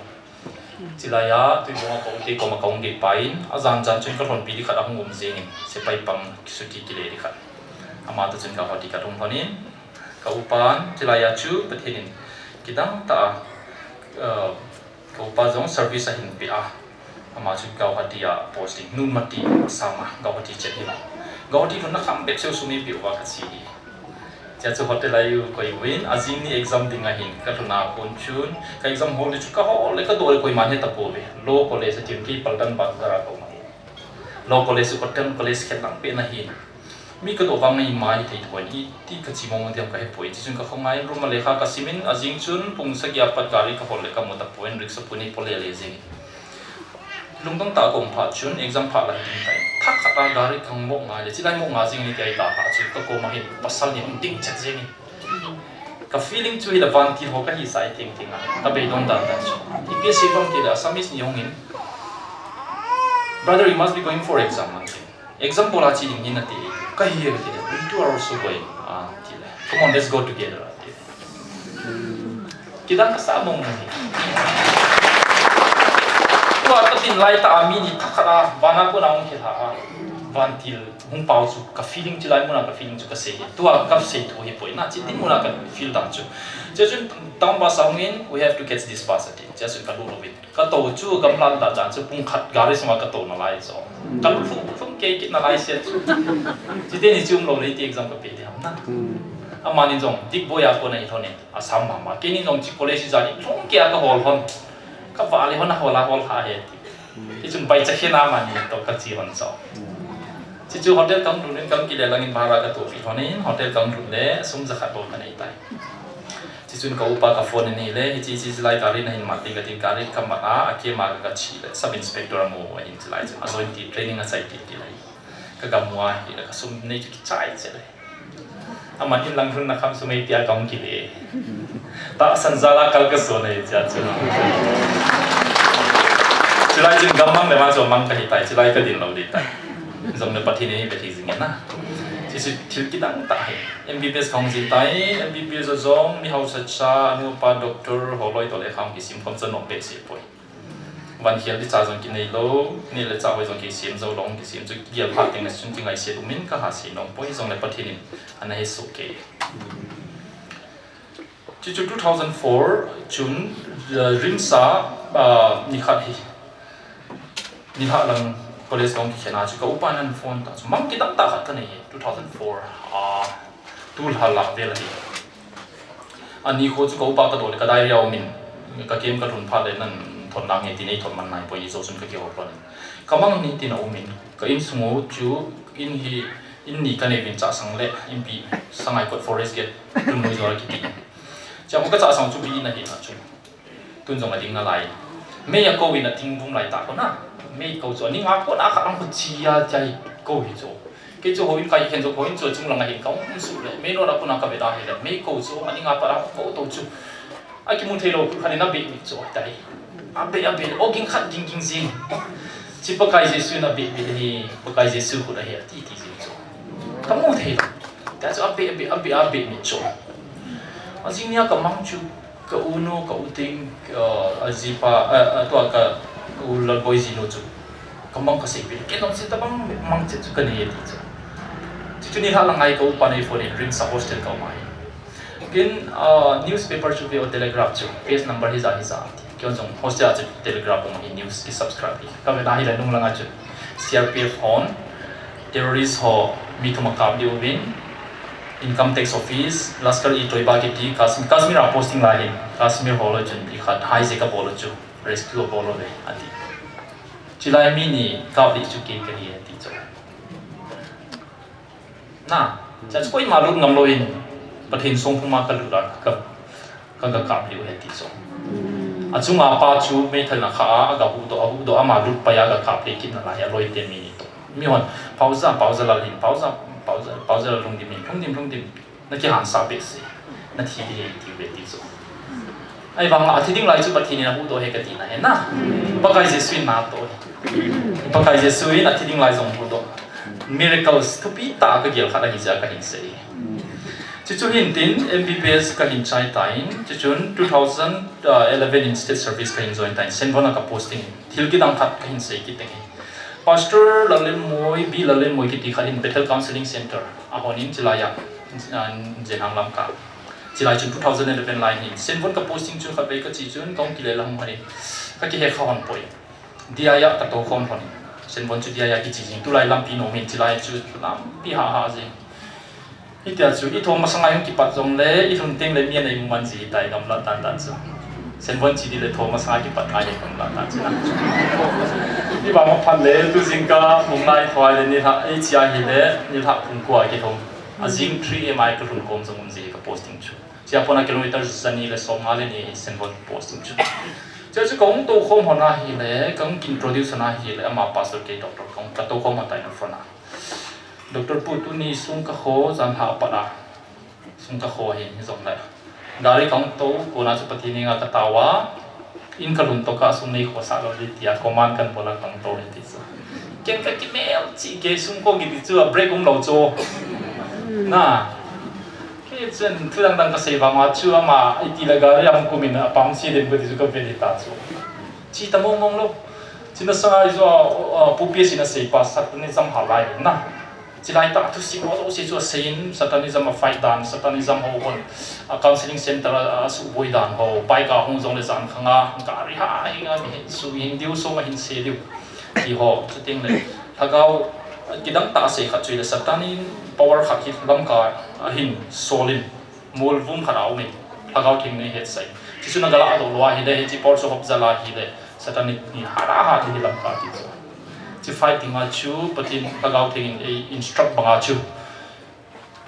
Chilai a, Tuibong a ka u te koma ka hung ding pai in, ajan jan chun ka lhonpi di khat ahung um jeng in, sepai pang chuti kile di khat. Ama toh chun Guwahati ka lhung lhon in, ka upan, chilai a chu Pathen in kidang tah a, uh, ka upa jong service ahin pe a. Ama chu Guwahati a posting, Nunmati, Assam a, Guwahati chet hi la. Guwahati lhunna kham bep cheu sum eipeh uva ka che hi. Chea chu hotel a ei koi uvin, ajing ni exam ding ahin, ka lhun a kon chun, ka exam hall chu ka hol le, ka doh le koiman he tapouve. Law College a tin, kei Paltan Bazar a ka um ahi. Law College chu Cotton College khet lang pen ahin. Mi ka doh vang ngai mai thei tapon, iti ka chi mong mong ding ham ka hepoi. Chuchun ka khongai in room a lekha ka sim in, ajing chun pung sagi a pat gari ka hol le ka mu tapon, rickshaw puni po le le jeng in. Lungdong tah a ka um phat chun, exam phat la hi ding tai. Thakhat a gari ka hung mok ngai le, chilai mok ngai jeng in tia i ta phat chun, ka koma hin pasal ni hung ding chet jeng in. Ka feeling chu hi la vantil ho ka hisah e teng teng a. Ka beidong dan dan chu. Ipi asei vang ti le Assamese ni hung in, "Brother, you must be going for exam," an ti. "Exam bol a che ding ni nate." Ka hi e ka ti le, "We two are also going," an ti le. "Come on, let's go together," an ti le. Kidang ka sa mong mong hi. Tua ka tin lai tah a mi ni thakhat a, van a kona hung khe lha a. Vantil hung pao chu ka feeling, chilai mun a ka feeling chu ka sei hi. Tua ka sei thu hi poi na, chi tin mun a ka feel dan chu. Chuchun town bus a hung in, "We have to catch this bus," a ti. Chuchun ka lut uvin. Ka tou chu gamlan dan dan chu pung khat gari sunga ka tou nalai chu. Ka lut lhung lhung kei kit nalai se chu. Chuteni chu um lou le iti exam ka pe di ham na. Amani jong Digboi a kona hi lhon in, Assam mama. Keini jong chi college ijat in lhung kei a ka hol lhon. Ka vale lhon a hol a hol lha he ti. Tichun bai cha khen amani toh ka che lhon chu. Chuchu hotel ka hung lut in ka hung kile lang in bhara ka tohpi lhon in hotel ka hung lut le sum jakhat bou ka nei tai. Chuchun ka upa ka phone in ahile, hichi, hichi, hichi lai gari nahin mat ding katin gari ka mat a, akema ka, ka che le, sub inspector amu ahin chulai chun. Ajoin ti training achai ti ti lai. Ka gamu ahile, ka sum nei chu kichai che le. Aman in lang lhun na kham sum ei tia ka hung kile. Tahsan jal a kal ka son ahi chia chu. Chulai chun gammang le ma chu mang ka hitai, chulai ka din lou ding tai. Jongle Pathen in eive thei jing e na. Chuchu thil kidang tah ahi. M B B S ka hung jin tai, M B B S a jong, mi haosa cha, anu apa doctor, holoi toh le khang kisim khom chu nom behseh poi. Van khel ding cha jong kinei lou, neh le chah hoi jong kisem jou lou, kisem chu gel phat teng le chun kingaisih um in ka ha sei nom poi, hijongle Pathen in ana hesoh kei. Chuchu two thousand four chun, uh, RIMS a, uh, nikhat hi, nilhah lang college ka hung kikhen a chu ka upa in ana phone ta chu, mang kidang tah khat ka nei e, two thousand four, uh, tulha lah vel ahi. Ani kho chu ka upa ka doh le ka diary a um in, ka kem ka lhun phat le nan thon lang nge tin ei thon man nai poi, ni jou chun ka kihou lhon in. Ka mang in tin a um in, ka insung u chu in hi, in ni ka nei uvin Chahsang le Inpi, Sangaikot Forest Gate, Tunnoijo kiti. Chua ka Chahsang chu bi in ahi na chu. Tun jong a ding nalai. Mei a kou in a thingvung lai tah kona. Mei kou chu a ning a kona khat ang khu chi a chai kou hi chu. Kei chu houin kai khen chu houin chu chung lang a hin ka um suh le. Mei no la kona ka ve da hi le. Mei kou chu a ning a pat a kou to chu. A kimu thei lou khu khat in a beh mit chu tai. A beh, a beh, o ging khat ging ging jing. Chi Pakai Jesu in a beh mit hi, Pakai Jesu khu da hi a ti ti jing chu. Ka mu thei lou. Tia chu a beh, a beh, a beh, a beh mit chu. A jing nia ka mang chu. Ka u nu, ka u Ting, uh, a jipa, uh, uh, tua ka u Lalboi jinu chu. Ka mang ka seipeh. Ken jong chu tabang mang chet chu ka nei e ti chu. Chuchu nilhah lang a ka upa in ei phone in RIMS a hostel ka um ahi. Ken, uh, newspaper chu ve o telegraph chu. Page number hija hija. Ken jong hostel a chu telegraph um ahi news ki subscribe hi. Ka ve na hi le nung lang a chu. C R P F hon. Terrorist ho mi thum a kap diu vin, Income Tax Office, Lashkar-e-Toiba kiti, Kashmir, Kashmir a posting lai hin, Kashmir ho loi chun, ikhat hijack a bol u chu, rescue a bol u ve, ati. Chulai mi ni kap ding chu kei kahi, ati chu. Na, cha chu koima lut ngam lou in, Pathen songphung ma ka lut a, ka Ka, ka kap lih u ahi ti chu. A chunga pa chu meithal in a kha a, a ga huhdoh, a huhdoh, ama lut pai a, a ga kap lih kit nalai hi a loi te mi ni toh. Mi hon, Paoja, Paoja Lal hin, Paoja, Paoja, Paoja Lal lungdim hin, lungdim, lungdim, na kihansah behseh, na thi ding ahi ti uve ti chu. Ahivang a thi ding lai chu Pathen in a huhdoh ahi ka tina ahi na. Pakai Jesu in na toh ahi. Pakai Jesu in a thi ding lai jong huhdoh. Miracles thupi tah ka gel khat ahi jeh a ka hin sei. Chuchu hin tin, M B B S ka hin chai tan, chuchun two thousand eleven in state service ka hin join tan, Senvon a ka posting, thil kidang khat ka hin sei kit ding ahi. Pastor Lallenmoi, B Lallenmoi kiti khat in Bethel Counseling Center a hon in chilai a, ah, Jenhang Lamka. Chilai chun two thousand eleven lai hin, Senvon ka posting chun khatvei ka che chun, ka hung kile lang hon in, ka kihe kha hon poi. Dia a ka tou khom hon. Senvon chu dia a kiche jing. Tulai lampi nom in chilai chu lampi ha ha jing. Hitia chu i thom masang a hung kipat jongle, i lhun teng le mi a nei mu man ji tai gamla tan tan chu. Senvon che di le thom masang a kipat ngai le gamla tan chu. I ba ma phan le tu jingkah mung nai thoi le nilhah, ei che ahi le, nilhah pung ko a kithom. A jing three A M a ka lhun kom jong um ji ka posting chu. Chia pon a kilometer jani le som nga le ni Senvon posting chu. Chia chu ka hung tou khom hon ahile, ka hung ki introduce hon ahile, ama pastor kei doctor ka hung ka tou khom hon ta in front a. Doctor pu tuni sung ka kho, jan ha pat a. Sung ka kho hi, hi jong le. Gari ka hung tou, kona chu Pathen henga ka tao a. In ka lhun toh ka sum nei khosa lou ding tia command kan bol a ka hung tou hi ti chu. Ken ka kimel cheh kei sum kho kiti chu a break um lou chu. Na. Kei chun thu dang dang ka sei vang a chu ama iti la gari a hung kum in a pam si den ko ti chu ka ve ding ta chu. Che ta mong mong lou. Chuna sanga i jo a, a, pu P S in a sei pa Satanism ha lai na. Chilai tah thusim ho jouse chu a sei in, Satanism a fight dan, Satanism ho hon, a counseling center a, a suboi dan ho, bike a hung jong le jan khang a, gari ha, hinga, mi hin sui hin diu, song a hin se diu. Ti ho, chuteng le, lhagao, kidang tah a sei khat chu le, Satan in power khat hi Lamka a hin sol in, Molvum khat a um in, Lhagao Theng in ei hetsah in. Chuchu na ga ladoh lou ahile, hiche power chu hop jal ahile, Satan in hat a hat ding hi Lamka ti chu. Hiche fight dinga chu, Pathen Lhagao Theng in ei instruct banga chu.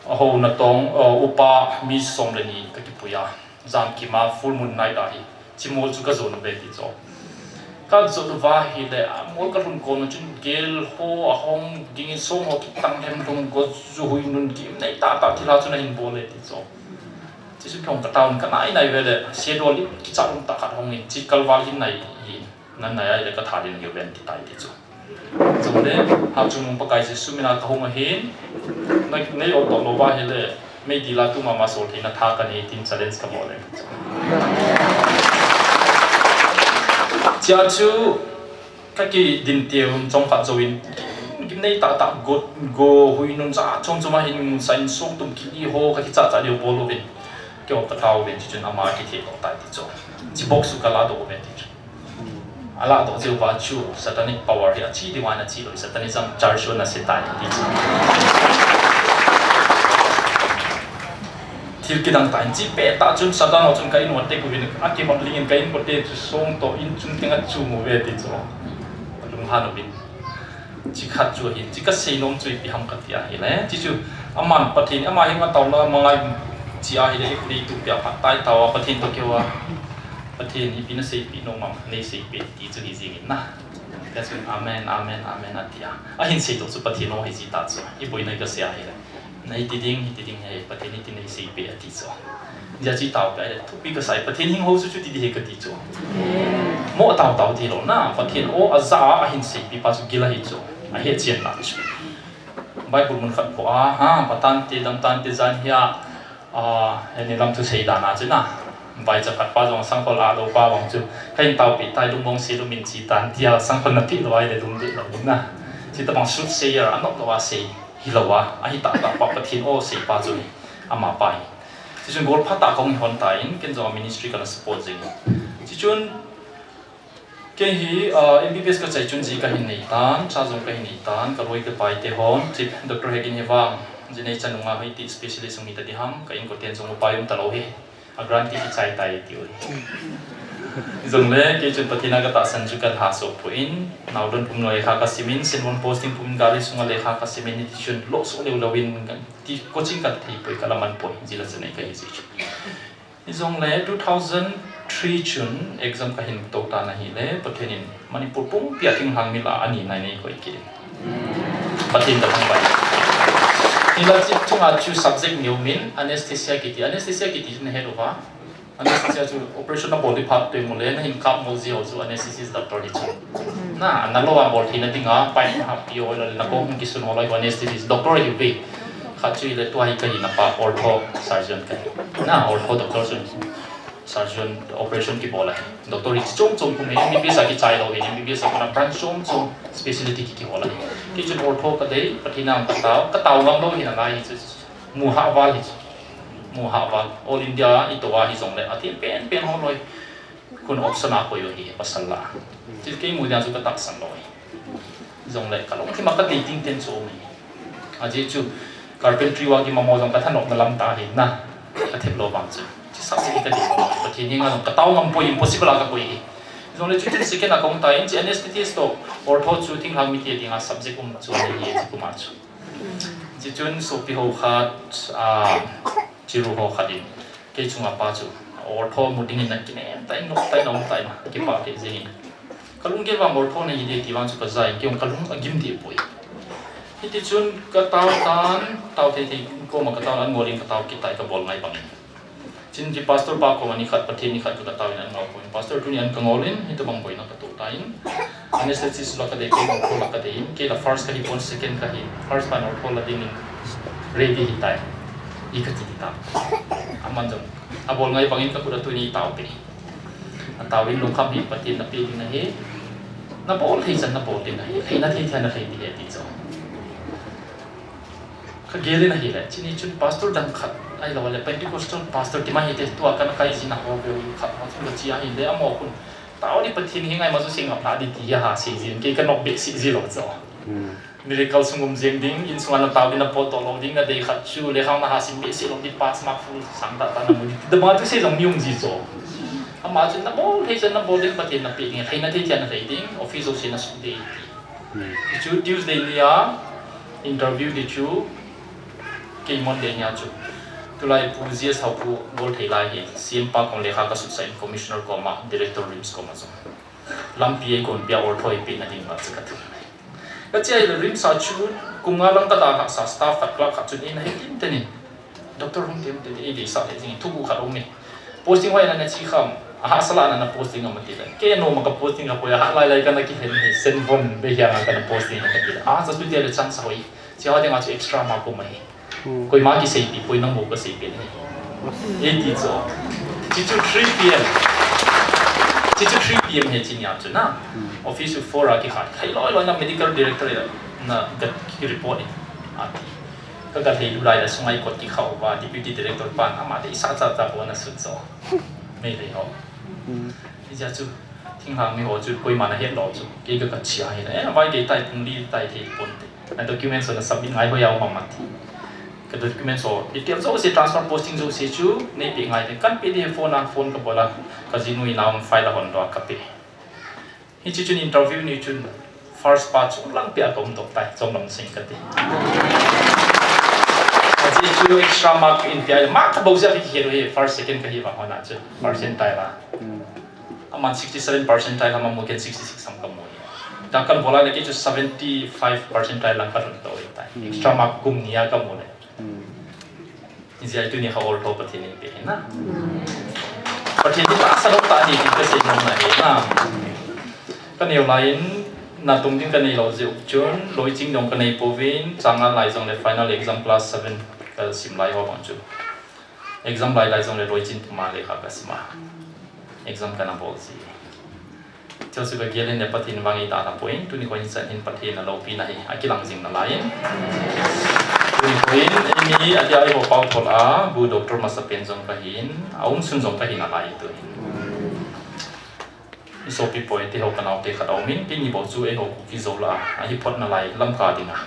Ahou natong, uh, upa mi som le ni ka kipui a. Jamkim a full moon night ahi. Chi mol chu ka jon uve ti chu. Ka jon uva ahile, a mol ka lhun kon chun gel ho ahung dingin song ho kitang lhem lhung go ju hui nun kim nei tah tah thil a chun ahin bol e ti chu. Chi chu kong ka town ka nai nai uve le, se dol in kicha lum tah khat hung in, chi kalval hin nai hi. Nan nai ahile ka tha din hiu ven ti tai ti chu. Chule, ha chung Pakai Jesu mina ka hung ahin, na, nei ol toh lou va ahile, meidil a tu mama sol theina tha ka nei tin challenge ka bol e. Chia chu, ka kidin teu chomkhat jouvin, gimnei tah tah go, go hui nun ja chom chom ahin, sa in song tum kini ho, ka kicha cha diu bol uvin. Keo ka tao uvin, chuchun ama kithei toh tai ti chu. Chi box chu ka la doh uvin ti chu. Ala doh jeh uva chu satanic power hi achi diu ahin achi lou, Satanism church u ana se tai ti chu. Thil kidang tah in chi pet tah chun Satan ho chun ka in u a tek uvin, akihot ling in ka in kote chu song toh in chun teng a chum uve ti chu. Lunghan uvin. Chi khat chu ahin, chi ka sei nom chu ipi ham ka ti ahile. Chi chu, aman Pathen, ama hi ma taona mangai chi ahile, i leitu pia phat tai tao a, Pathen toh keu a. Pathen ipi na seipeh nom am, nei seipeh ti chu hi jing in na. Ka chun, amen, amen, amen, ati a. Ahin sei toh chu Pathen o hi ji ta chu. I boina ka sei ahile. Na hiti ding, hiti ding hi, Pathen hiti nei seipeh ati chu. Jia chi tao ka, thupi ka sai, Pathen hing ho chu chuti di hi ka ti chu. Mo tao tao ti lou na, Pathen o aja a ahin seipeh pa chu gil ahi chu. Ahe chen la chu. Bible mun khat khu a, ha, patan te, dam tan te jan hi a, a, heni lam thu sei dan a chu na. Vaicha khat pa jong sangkhol a lou pa vang chu. Ka hin taopeh tai lungmong se lum in chi tan tia sangkhol na peh lou ahile lungdei lou na. Chi tabang soothsayer a nop lou a sei. Hilou a, ahi tah tah pa Pathen o sei pa chu hi, ama pa hi. Chuchun gol phat a kong hi hon tan, ken jong a ministry kana support jing. Chuchun, kei hi, ah, M B B S ka chai chun ji ka hin nei tan, cha jong ka hin nei tan, ka loi ka pai te hon, chi Doctor Hegin hi vang, ji nei chan nunga hoi ti specialist hung hi ta di ham, ka inkoten jong upai um ta lou hi. A grant ti kichai tai ti u. Jongle, kei chun Pathen a ka tahsan chu ka lhasop poi, naodon pum lekha ka sim in, Senvon posting pum in gari sunga lekha ka sim in, hiti chun lohsah leu leu in, ti coaching ka thei poi, ka la man poi, jila chun ei ka hi ji chu. Jongle, two thousand three chun exam ka hin to tan ahile, Pathen in Manipur pumpi a thinglhang mi lah a ani nai nei koi kit in. Pathen da thangvah. Hinla chi chunga chu subject neo min anesthesia kiti. Anesthesia kiti chu na het uva. Anesthesia chu operation na bol di phat tui mu le na hin kap mo ji ho chu anesthetist doctor hi chu. Na, na lo a bol thei na dinga, pipe na hap pi ho le na kong kisun ho lai ho anesthetist doctor hi ve. Khat chu ile tua hi ka hi na pa ortho surgeon ka hi. Na, ortho doctor chu. Surgeon operation kibol ahi. Doctor hi chom chom kum hi, M B B S a kichai lou hi, M B B S a kona branch chom chom specialty ki kihol ahi. Kei chun ortho ka dei, Pathen a ka tao, ka tao ngam lou hi na lai hi chu, mu ha val hi chu. Mu ha val. All India i to a hi jongle, a thil pen pen ho loi. Kun option a koi u hi, pasal la. Chu kei mu dia chu ka tahsan lou hi. Jongle ka lungthim a ka dei ting ten chu um hi. Ajeh chu carpentry wa ki mamo jong ka thanop na lam ta hi na. Ka thep lou vang chu. Chi subject hi ka dei lou. Pathen henga jong ka tao ngam poi, impossible a ka koi hi. Jongle chu chu second a kong ta in chi anesthetist to ortho chu thinglhang mi ti dinga subject um chu ni hi chi kuma chu. Chi chun sopi ho khat, a, chiru ho khat in. Kei chunga pa chu, ortho mu dingin na kinem ta in, nok ta in, om ta in, kipah thei jeng in. Ka lunggel vang ortho na hi ding ti vang chu ka ja in, kei jong ka lung a gim deh poi. Hiti chun ka tao tan, tao thei thei koma ka tao an ngol in ka tao kit tai ka bol ngai bang in. Chin chi pastor pa koma ni khat, Pathen ni khat ka tao in an ngol poi. Pastor tuni an ka ngol in, hitabang boina ka to ta in. Anesthetist la ka dei, kei ortho la ka dei in, kei la first ka hi pon second ka hi, first pan ortho la dingin ready hi tai. I ka ti ta. Aman jong, a bol ngai bangin ka kut a tuni tao pe. A tao in lungkham hi Pathen na pe ding ahi. Na bol thei chan na bol ding ahi. Thei na thei thei na thei ding ahi ti chu. Ka gel in ahile, chini chun pastor dang khat, ahilou le Pentecostal pastor ti ma hi te tua kana kai jin a ho veu khat ma chu ka chi ahile, amo khun. Tao di Pathen hi ngai ma chu sing ngap na di ti a ha sei jin, kei ka nok behseh ji lou chu. Hmm. Miracle sung um jeng ding, in sunga na tao di na pot to lou ding, na dei khat chu, lekha na ha sim behseh lou di pass mark full sang ta ta na mu di. Da ma chu sei jong ni um ji chu. Ama chu na bol thei chan na bol ding Pathen na pe ding, thei na thei thei na thei ding, office jouse na suk ding ti. Hmm. Chu Tuesday ni a interview di chu, kei Monday ni a chu. Tulai Pu G S Haokip Goltheilai hi C M pa koma lekha ka sutsah in Commissioner koma, Director RIMS koma jong. Lampi eigon pia ortho eipeh na ding uva chu ka thum. Ka chia le RIMS a chu kum nga lang ka dalhah sa staff khat clerk khat chun eina he tin tenin. Doctor hung tem te ei deisah le jing thugu khat um e. Posting hoi na na chi kham. Aha sala na na posting ama ti le. Kei nom a ka posting ka poi a ha lai lai ka na kihen he Senvon Behiang a ka na posting ka ti le. A sa tu ti le chance hoi. Chia ding a chu extra mark um ahi. Hmm. Koima kiseipi poi, nang bou ka seipeh ahi. Ei ti chu. Chi chu three P M. Chi chu three P M he chi nia chu na. Hmm. Office chu four a kikhat. Khai loi loi na medical director le na ka ki report in. A ti. Ka ka thei lu lai la sungai kot kikha uva deputy director pan ama te isa cha cha ko na sut so. Mei lei ho. Hmm. Ijeh chu thinglhang mi ho chu koima na het lou chu. Kei ka ka chia hi na. Eh, vai kei tai pung li tai thei pon te. Na documents na submit ngai ho ya ma ma ti. Ka documents ho detail jouse, transfer posting jouse chu nei pe ngai te. Kan pe di phone a, phone ka bol a. Ka jinu in a um file a hon doh a ka pe. Hichi chun interview ni chun first pa chu lang pe a ka um doh tai, chom lam sing ka ti. Hichi chu extra mark in pe a, mark ka bol jeh a ka hi first, second ka hi vang hon a chu. Percentile a. Hmm. Aman sixty seven percentile ham a mu, ken sixty six ham ka mu. Ta kan bol a le kei chu seventy five percentile lang ka run to tai. Hmm. Extra mark kum ni a ka mu le. Hmm. Ijeh a tuni kha ortho Pathen in pe hi na. Pathen in tahsa lou ta hi ka sei nom na hi na. Ka neo lai in na tung ding ka nei lou jeh u chun, loi ching dong ka nei pouvin, chang ngal lai jong le final exam class seven ka sim lai ho bang chu. Exam lai lai jong le loi chin puma lekha ka sim a. Exam ka na bol ji. Chu chu ka gel in le Pathen vang i ta na poi, tuni kho in chan hin Pathen a lopi na hi, a kilang jing na lai in. Tuni kho in, eimi a dia i ho pau thol a, bu doctor masa pen jong ka hin, a um sun jong ka hin a lai tu hin. I sopi poi te ho ka nau te khat a um in, kei ni bou chu ei ho Kuki Zo la a, a hi phot na lai lam ka ding a.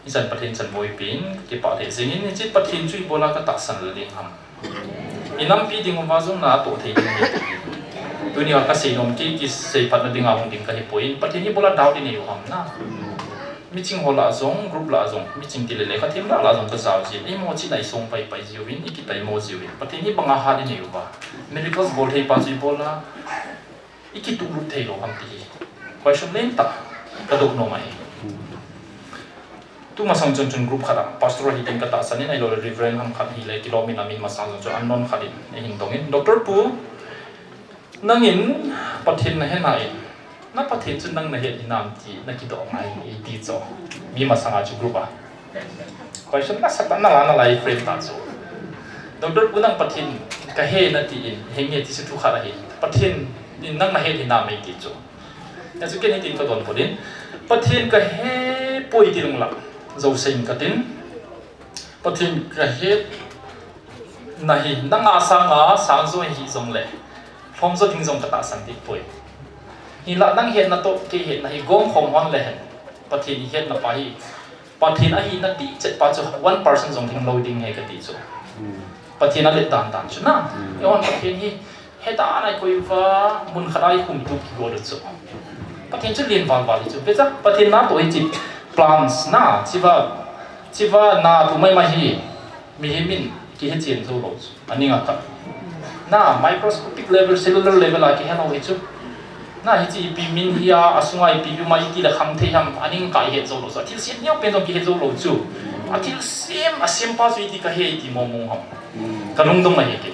Ichan Pathen chan boipi in, kipah thei jing in, hiche Pathen chu ibola ka tahsan le ding ham. I nampi ding uva jong na atoh thei ding hi. Tuni a ka sei nom kei, kisei phat na ding a hung ding ka hi poi in, Pathen ibola doubt i nei u ham na. Miching ho lah jong, group lah jong, miching ti le le ka them lah lah jong ka jao jin. Eimo chi na i song pai pai jiu in, i kitai mo jiu in. Pathen hi banga hat i nei uva. Miracles bol thei pa chu ibola. I kituh lut thei lou ham ti hi. Question len tah ka doh nom ahi. Tu masang chun chun group khat a pastor hi ding ka tahsan in ahilou le reverend ham khat hi le kilom in a min masang chun chun unknown khat in ei hin dong in, Doctor Pu, nangin Pathen na he na in, na Pathen chu nang na het hinam ti na kidoh ngai ei ti chu. Mi masang a chu group a. Question nasatah na la na lai frame ta chu. Doctor Pu nang Pathen ka he na ti in, he nge ti chu thu khat ahi. Pathen in nang na het hinam ei ti chu. Hichu ken hitin ka don put in. Pathen ka he poi ti lung la. Jouse in ka tin. Pathen ka het na hi, nang a sang a, sang jo hi jong le. Lhom jo ding jong ka tahsan ti poi. Hinlah nang hetna toh kei hetna hi gom khom hon le hen. Pathen i hetna pa hi. Pathen ahina ti chet pa chu one percent jong ding lou ding he ka ti chu. Hmm. Pathen a let dan dan chu na. Hmm. Eihon Pathen hi he dan a i koi uva mun khat a i khum tup kigol u chu. Pathen chu lien val val hi chu. Vecha Pathen na toh hi chi plants na chiva, chiva na tu mai mai hi. Mihem in kihe chen jou lou chu, aning a kha. Na, microscopic level, cellular level a kihe lou hi chu. Na, hiche ipi min hi a, asunga ipi ipi um a iti le khang thei ham, aning kha ihet jou lou chu. Athil sem neo pen jong kihe jou lou chu. Athil sem, asem pa chu iti kahe iti mo mong ham. Ka lungdong ahi kei.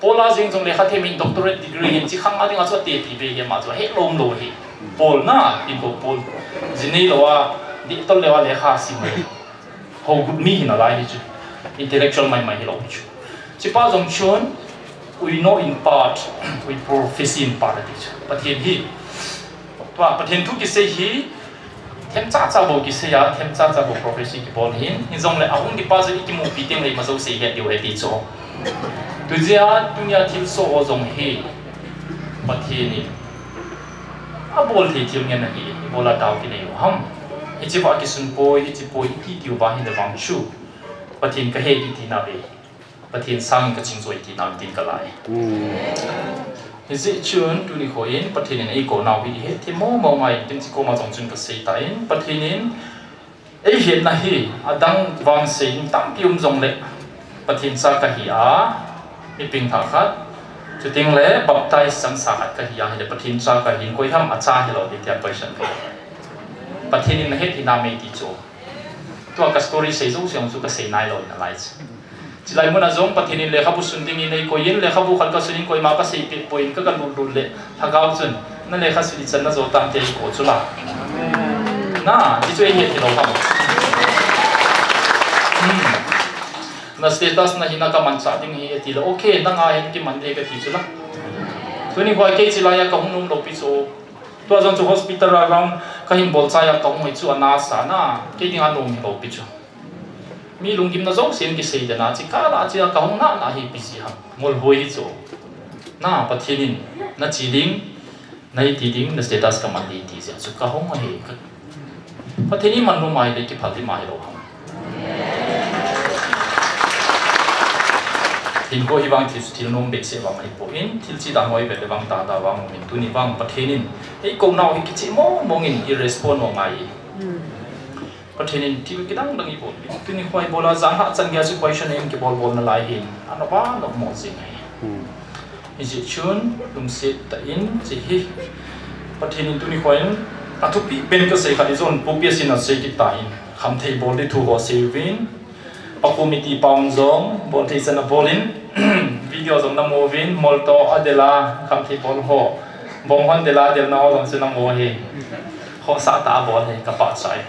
Paul a jeng jong lekha them in doctorate degree hin chi khang a ding a chu ate pi ve hi ama chu he lom lou hi. Paul na, in ko Paul. Jinei lou a, di tol lou a lekha sim mai. Ho gut mi hin a lai hi chu. Intellectual mai mai hi lou chu. Chi pa jong chun, we know in part, we prophesy in part ati chu. Pathen hi. Tua, Pathen thu kisei hi, Themcha cha bou kisei a, themcha cha bou prophecy kibol hin, hijongle ahung di pa chu i kimupi teng le ima jouse i het diu ahi ti chu. Tujia, tunia thilsoh ho jong hi, Pathen in abol thei thil ngen ahi, ibola doubt i nei u ham. Hiche va kisun poi, hiche poi, iti tiu va hi le vang chu. Pathen kahe kiti na ve. Pathen sangin ka ching chu ahi tina tin ka lai. Hmm. Hijeh chun tuni kho in Pathen in eikou nau hi ihet them mo mo ngai in tin chi koma jong chun ka sei tan Pathen in Ei hetna hi adang vang sei ding tampi um jongle, Pathen cha kahi a, mi pengthah khat, chuteng le baptize changsa khat kahi a, hile Pathen cha kahi in, koi ham acha hilou ding tia question kahi. Pathen in nahet hinam ei ti chu. Tua ka story sei jouse chu kasei nailou nalai chu. Chulai mun a jong Pathen in lekhabu sun dingin eikoi in, lekhabu khat kasun in, koima kaseipeh poi in, ka, kalut lut le, Lhagao chun, na lekha sun ichan na jo tan te eiko chu la. Na, ti chu eihet hilou ham. Hmm. Na status nahina kamanchah ding ahi, ati le, okay, nanga hin kiman ding kati chu la. Tuni hoi kei chulai a kahung nom lou pi chu. Tua jong chu hospital a round kahin bol chai a kahung hi chu ana sa na, kei dinga nom hilou pi chu. Mi lunggimna jouse in kisei den a, chi kala chi a kahung na na hi busy ham. Ngol hoi hi chu. Na, Pathen in, nache ding, naiti ding, na status kaman ding ti jeh chu kahung ahi. Pathen in eiman nom a ahile kiphal ding ahi lou ham. Hinkho hi vang thil, thil nom behseh vang ahipoi, thil chi dan hoi vet le vang dah dah vang um in, tuni vang Pathen in eikou nau hi kicheh mong mong in i respond u angai. Pathen in thil kidang dang eibol. Tuni hoi bol a jan hah chan geiya chu question in kibol bol nalai hin. Anop a nop mo jing ahi. Hmm. Hijeh chun, lungset tah in, chi hi. Pathen in tuni hoi in, athupi pen kasei khat hi jong, Pu P S in asei kit tan. Khamthei bol ding thu ho sei uvin. Pa committee pa hon jong, bol thei chan abol in. Video jong namu uvin, molto adel a, khamthei bol ho. Bong hon del a, delna ho jong chu namu hi. Khohsah tah a bol hi, kapahchai.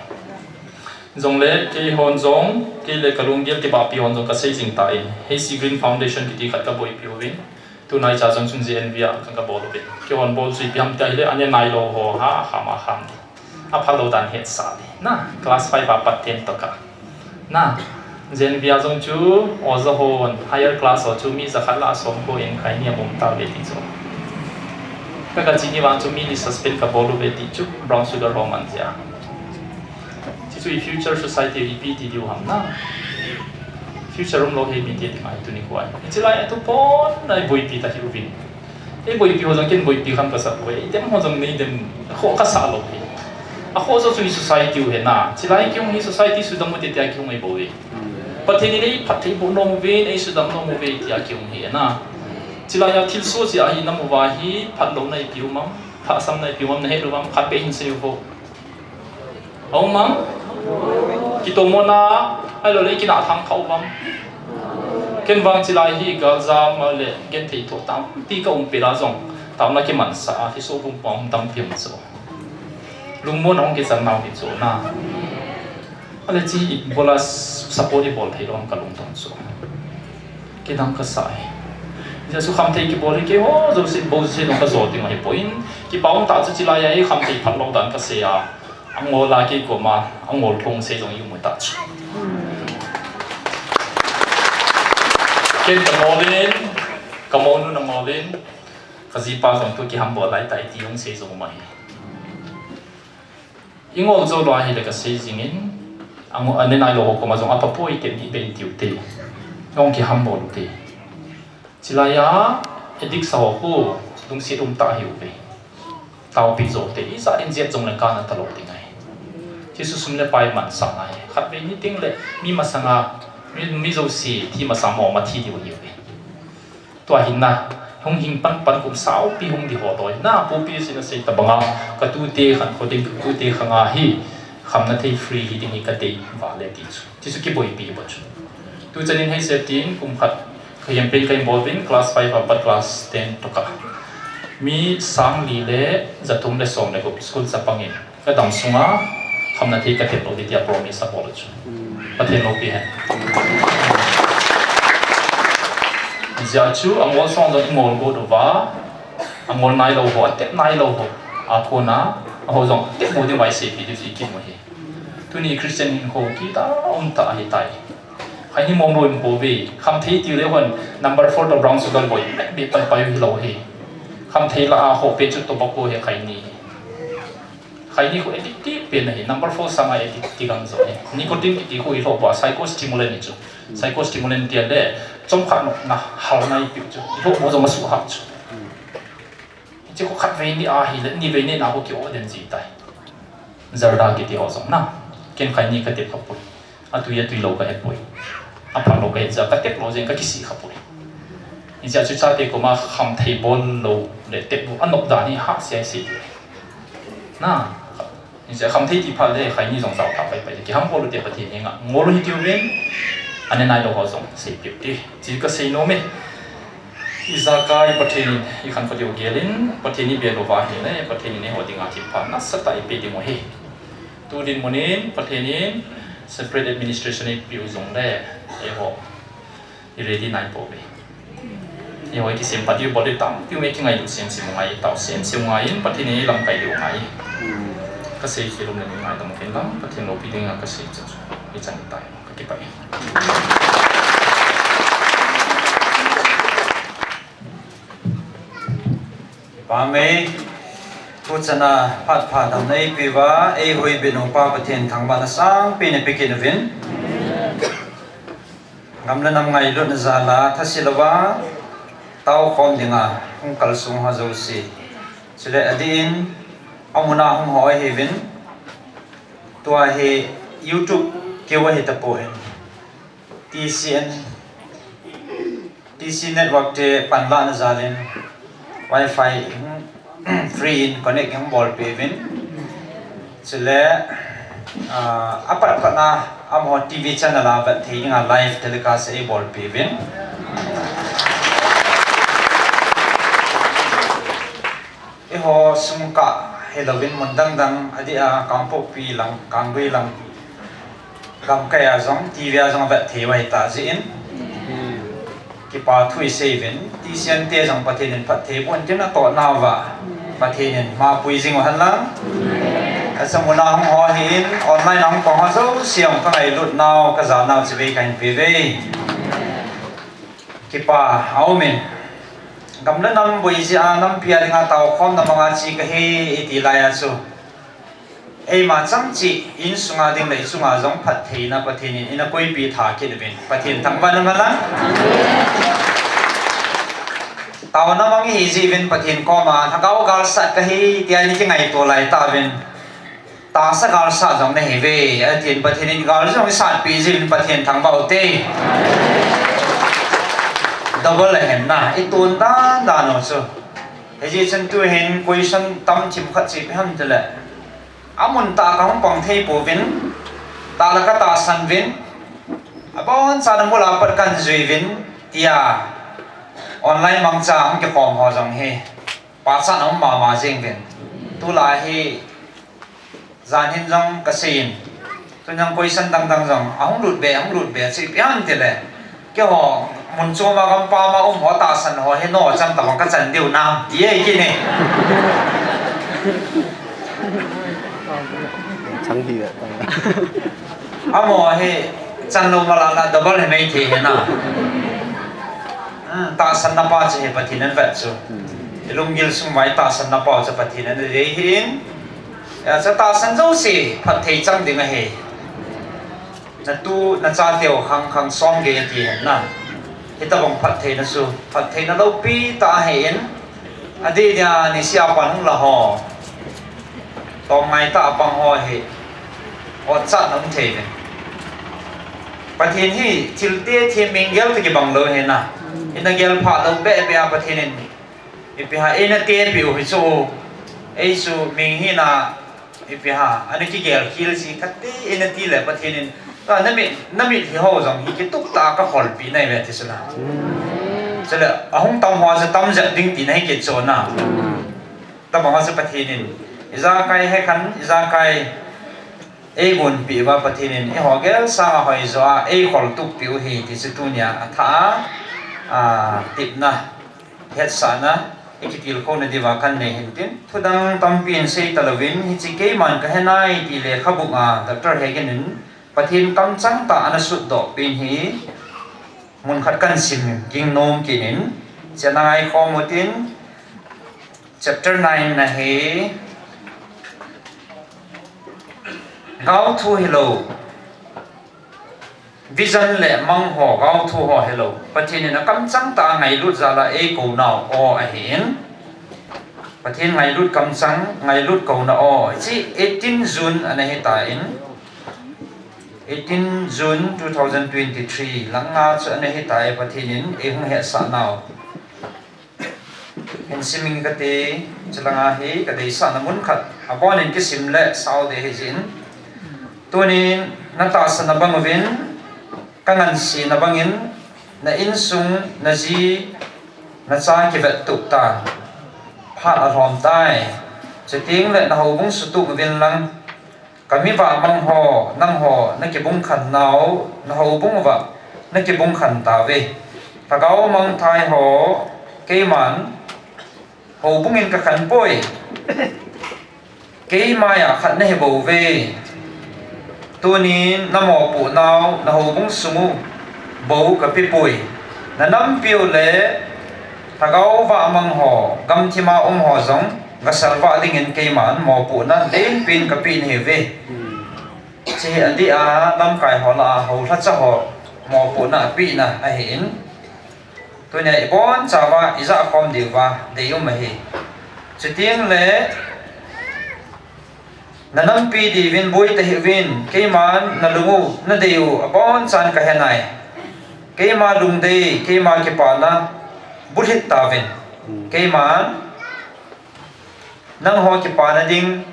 Jongle, keihon jong, kei le kalunggel kibahpi hon jong kasei jing tan. H C Green Foundation kiti khat kaboipi uvin. Tunaicha jong chun J N V a ka, kabol uvin. Keihon bol chu ipi ham tia ahile, ane nailou ho ha, akham akham ding. Aphalou dan hetsah ding. Na, class five a pat ten toh ka. Na, J N V a jong chu, oja hon, higher class ho chu mi jakhat lah a som ko in khaini aum tauve ti chu. Ka, kachini vang chu mi ni suspend kabol uve ti chu, brown sugar ho man jeh a. Chuchu i future society ipi ti diu ham na. Future umlou hi mite dinga hi tuni hoi. Hichelai a tu pon a eiboipi ta hi uvin. Eiboipi ho jong ken boipi kham kasah uve. Eidem ho jong neidem kho kasah lou hi. Akho jouse chu i society u ahi na. Chulai kihung hi society sudam u te tia kihung ahi bou ve. Pathen in eiphatthei boh nom uve, eisudam nom uve tia kihung hi na. Chulai a thilsoh jeh a hi nam uva hi phatlouna ipi um am, lhahsamna ipi um am, nahet u vam, khat beh hin sei uvo. Aum am? Kitomona, ahilou le kinah thang kha u vam. Ken vang chulai hi galjam le genthei thoh tampi kaum pet a jong, taona kimansah a, hiso pum pum tampi um chu. Lungmon a hung kichan nau hi chu na. Ale chi ibola support ibol thei lou ham kalungtong chu. Kidang kasah e. Jesu khamthei kibol hi keiho jouse, bou jouse jong kajo ding ahipoi. Kipah um tah chu chulai a hi khamthei phatlou dan kasei a. Angol a kei koma, angol thong sei jong i um u tah chu. Ken kangol in, kamounun angol in, kajipa jong tu kihambol lai tai ti hung sei jong um ahi. Ingol jou lou ahile kasei jing in, ango, ane nailou ho koma jong apha poi, ken ni beh in tiu te. Jong kihambol u te. Chulai a, addict sa ho khu, lungset um tah ahiuve. Taopeh jou te, ijat in jet jongle kana talou ding ahi. Jesu sum le pai mansah ngai. Khatvei ni teng le, mi masanga, mi, mi jouse, thi masang mo, mathi diu ahiuve. Tua hin na, hung hing pan pan kum saupi hung di ho loi. Na, Pu P S in asei tabanga, katute khan kho ding, katute khanga hi, khamna thei free hiding hi kadei vale ti chu. Ti chu kiboipi bou chu. Tuchan in heise tin, kum khat, ka campaign ka involve in, class five a pat class ten toh ka. Mi sangli le, jathum le som le gup, school chapang in. Kadam sunga, khamna thei katep lou ding tia promise abol chu. Pathen loupi hen. Hijeh chun, angol song jong ingol got uva, angol nailou ho, atep nailou ho, akona, aho jong, tep mo ding vai seipi ding chu ikimu hi. Tuni Christian hinkho kidang um tah ahitai. Khaini mong lou in bou ve, khamthei tiu le hon, number four toh brown sugar boi, beh beh pai pai hilou hi. Khamthei lah a ho pe chu tobacco hi khaini. Khaini khu addictive pen ahi, number four sanga addictive ang jo ahi. Nicotine kiti khu i lhoh bou a psychostimulant hi chu. Psychostimulant tia le, chomkhat nopna halna ipi chu. I lhoh bou jong asuhhat chu. Hiche khu khatvei ni ahi le, nivei ni na khu ki-o den ji tai. Zarda kiti ho jong na. Ken khaini katep khapoi. Atui, atui lou kahepoi. Aphat lou kahe jeh a katep lou jeh in kakisih khapoi. Hijeh a chu chate koma khamthei bol lou le tep lou anop dan hi hahsa ahi sei. Na, hijeh a khamthei ti phat le khaini jong jao pha pai pai. Kiham bol u te Pathen henga. Ngol u hitiuvin, ane nailou ho jong seipeh u te. Chu kasei nom e. Ijakai Pathen in ikhankho diu gelin, Pathen in ibel uva ahile, Pathen in eiho dinga thilpha nasatah a eipeh ding u ahi. Tu dinmun in Pathen in separate administration eipeh u jongle, eiho i ready naipouve. Eiho ikisem phat diu bol diu tampi um e, kingailut semsem u ngai, tao semsem u ngai in, Pathen in eilamkai diu ngai. Kasei khel um le nei ngaidam uvin lang, Pathen loupi dinga kasei chu hichan tai. Kakipah e. Pamei, tuchan a phat pha damna eipeh uva, eihuhbitnu pa Pathen thangvahna sangpen eipeh kit uvin. Gam le nam ngailutna jal a thase louva taokhom dinga hung kalsong ho jouse, chule adih in amun a hung ho ahiuvin, tua hi YouTube keu ahi tapon, T C N, T C network te panlahna jal in Wi-Fi hung free in connect hung bolpeh uvin. Chule, ah, apat pat na amaho T V channel a vet thei dinga live telecast eibolpeh uvin. Eiho sung kah hilouvin mun dang dang adih a Kangpokpi lang, Kanggui lang, gamkai a jong, T V a jong avet thei u ahitah jeh in kipa thu isei uvin, T C N te jong Pathen in phatthei boh in tin atohna uva Pathen in mapui jing u hen lang. Achamun a hung ho ahin, online a hung pang ho jouse jong kangailutnau, kajanau chibai kahin pe uve. Kipa aumin. Gam le nam boi jeh a nampi a dinga taokhomna manga che kahi iti lai a chu, eima chang cheh insunga ding le ichunga jong phattheina Pathen in eina koipeh tha kit uvin, Pathen thangvahna um hen lang. Taona mang ihi jeh uvin Pathen koma lhagao gal sat kahi tia nei kingaito lai tauvin. Tahsa gal sat jong nahi uve, atin Pathen in gal jong isatpeh jeh uvin Pathen thangvah u hite. Double ahin na, itun dan dan u chu. Hijeh chun tuhin question tam thim khat che ipi ham itile, amun tah a kahung pang thei pouvin, tah le katahsan uvin, abonchan amul a pat kahin jui uvin, tia online mangcha hung kikhom ho jong hi pachatna um mama jeng uvin. Tulai hi jan hin jong kasei in, tun jong question dang dang jong ahung lut be, ahung lut be, chu ipi ham itile, keiho mun chom a gampam a um ho tahsan ho hi nochan tabang kachan diu nam ti ahi kit e. Chang hi ve. Amaho hi chanlou mala la double hi maithei hi na. Hmm, tahsanna pa chu hi Pathen in avet chu. Ilunggil sung uva itahsanna pa chu Pathen in adei hin. Hijeh a chu tahsan jouse phatthei chang ding ahi. Natu nachateu khang khang som gei ati hen na. Hitabang phattheina chu phattheina loupi tah ahin. Adeh dia niseh a pan hung la ho, tomngai tah a pang ho hi otchatna um thei uve. Pathen hi thilte themgel toh kibang lou ahi na. Ina gelphah lou behbeh a Pathen in ipi ham eina tepeh u hi chu, ei chu mi hina ipi ham ana kigel khel ji kati eina tile Pathen in, a, namit, namit hi ho jong hi kitup tah a kakholpeh nahi uve ti chu na. Chule ahung tam ho chu tam jep ding tina hi kit chu na. Tabang a chu Pathen in ijakai hekhan, ijakai eigonpeh uva Pathen in eiho gel sanga hoijo a eikhol tup peh u ahi ti chu tunia athah a, a, tepna, hetsahna ikitilkhouna diuva kahin nei hin tin, thudang tampi in sei talouvin, hiche keiman kahe nai ti lekhabu a Doctor Hegin in Pathen kamchang tah ana sutdoh pen hi mun khat kahin sim ging nom kit in, chena ngaikhom utin, chapter nine na hi gaothu hilou, vision le mang ho, gaothu ho hilou, Pathen in akamchang tah a ngailut jal a eikou nau aw ahin, Pathen ngailut kamchang, ngailut kouna aw, hiche eighteen June ana hitan, Eighteen June two thousand twenty-three langa chu ana hitai, Pathen in eihung hetsah nau. Hin siming kate, chulanga hi kadeisahna mun khat abonin kisim le sao ding ahi jeh in. Tunin natahsan na bang uvin, kangansena bangin, na insung, naji, nacha kivettup tan. Phat alhom tai. Chuteng le na houbung sutup uvin lang. Kami vahmang ho, nangho, nakibung khan nau, na houbung uva, nakibung khan tauve. Lhagao mangthai ho, keiman, houbung in kakhan poi. Keima a khat nahi bouve. Tunin namopoh nau, na houbung sung u bou kapepoi. Nanampiu le lhagao vahmang ho, gamthima um ho jong, gasalvah dingin keiman mopohna lenpen kapeh nahiuve. Hiche hi adih a, lamkai ho lah a, houlhacha ho, mopohna apehna ahin. Tunia ibonchauva, ijahkhom diuva, deium ahi. Chuteng le, nanampi diuvin boi tahih uvin, keiman nalung u, nadei u, abonchan kahenai. Keima lungdei, keima kipana, bulhit tauvin. Keiman, nangho kipana ding,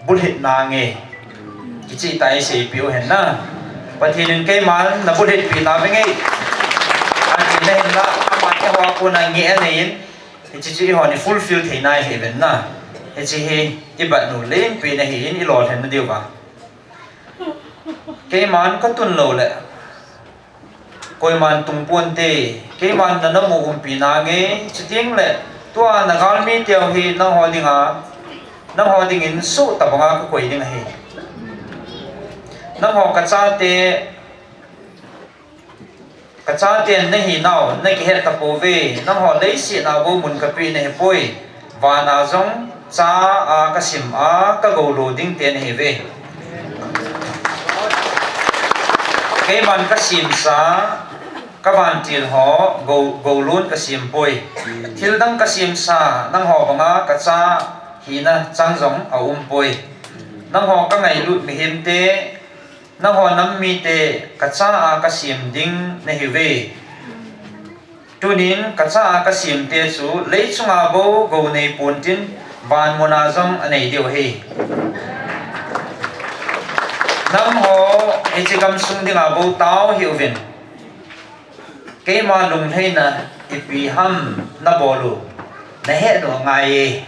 bulhit nange. Kicheh tah iseipiu hen na. Pathen in keiman nabulhitpi tauving e. Ati nahin la, ama eiho a kona ngeh anei in. Hiche chu eihon i fulfill thei nai ahiuvin na. Hiche hi ibatnu lenpen ahin ilolhin nadiuva. Keiman katun lou le. Koiman tung ponte, keiman nanamu umpi nange, chuteng le, tua nagalmi teu hi nangho dinga, nangho dingin soh tabanga kakoi ding ahi. Nangho kachate, kachaten nahinau, nakihet tapouve, nangho leiset a bou mun kapeh nahipoi. Vana jong cha a kasim a kagou lou dingte nahiuve. Keiman kasemsa, kavantil ho, gou, goulun kasempoi. Thildang kasemsa, nangho banga kacha hina chang jong aumpoi. Nangho kangailut mihemte, nangho nam mite kacha a kasem ding nahiuve. Tunin kacha a kasemte chu leichunga bou gou neipon tin vanmuna jong anei diu ahi. Nangho hiche gamsung dinga bou tao hih uvin. Keima lunglhaina ipi ham nabol u, nahet u angaiye.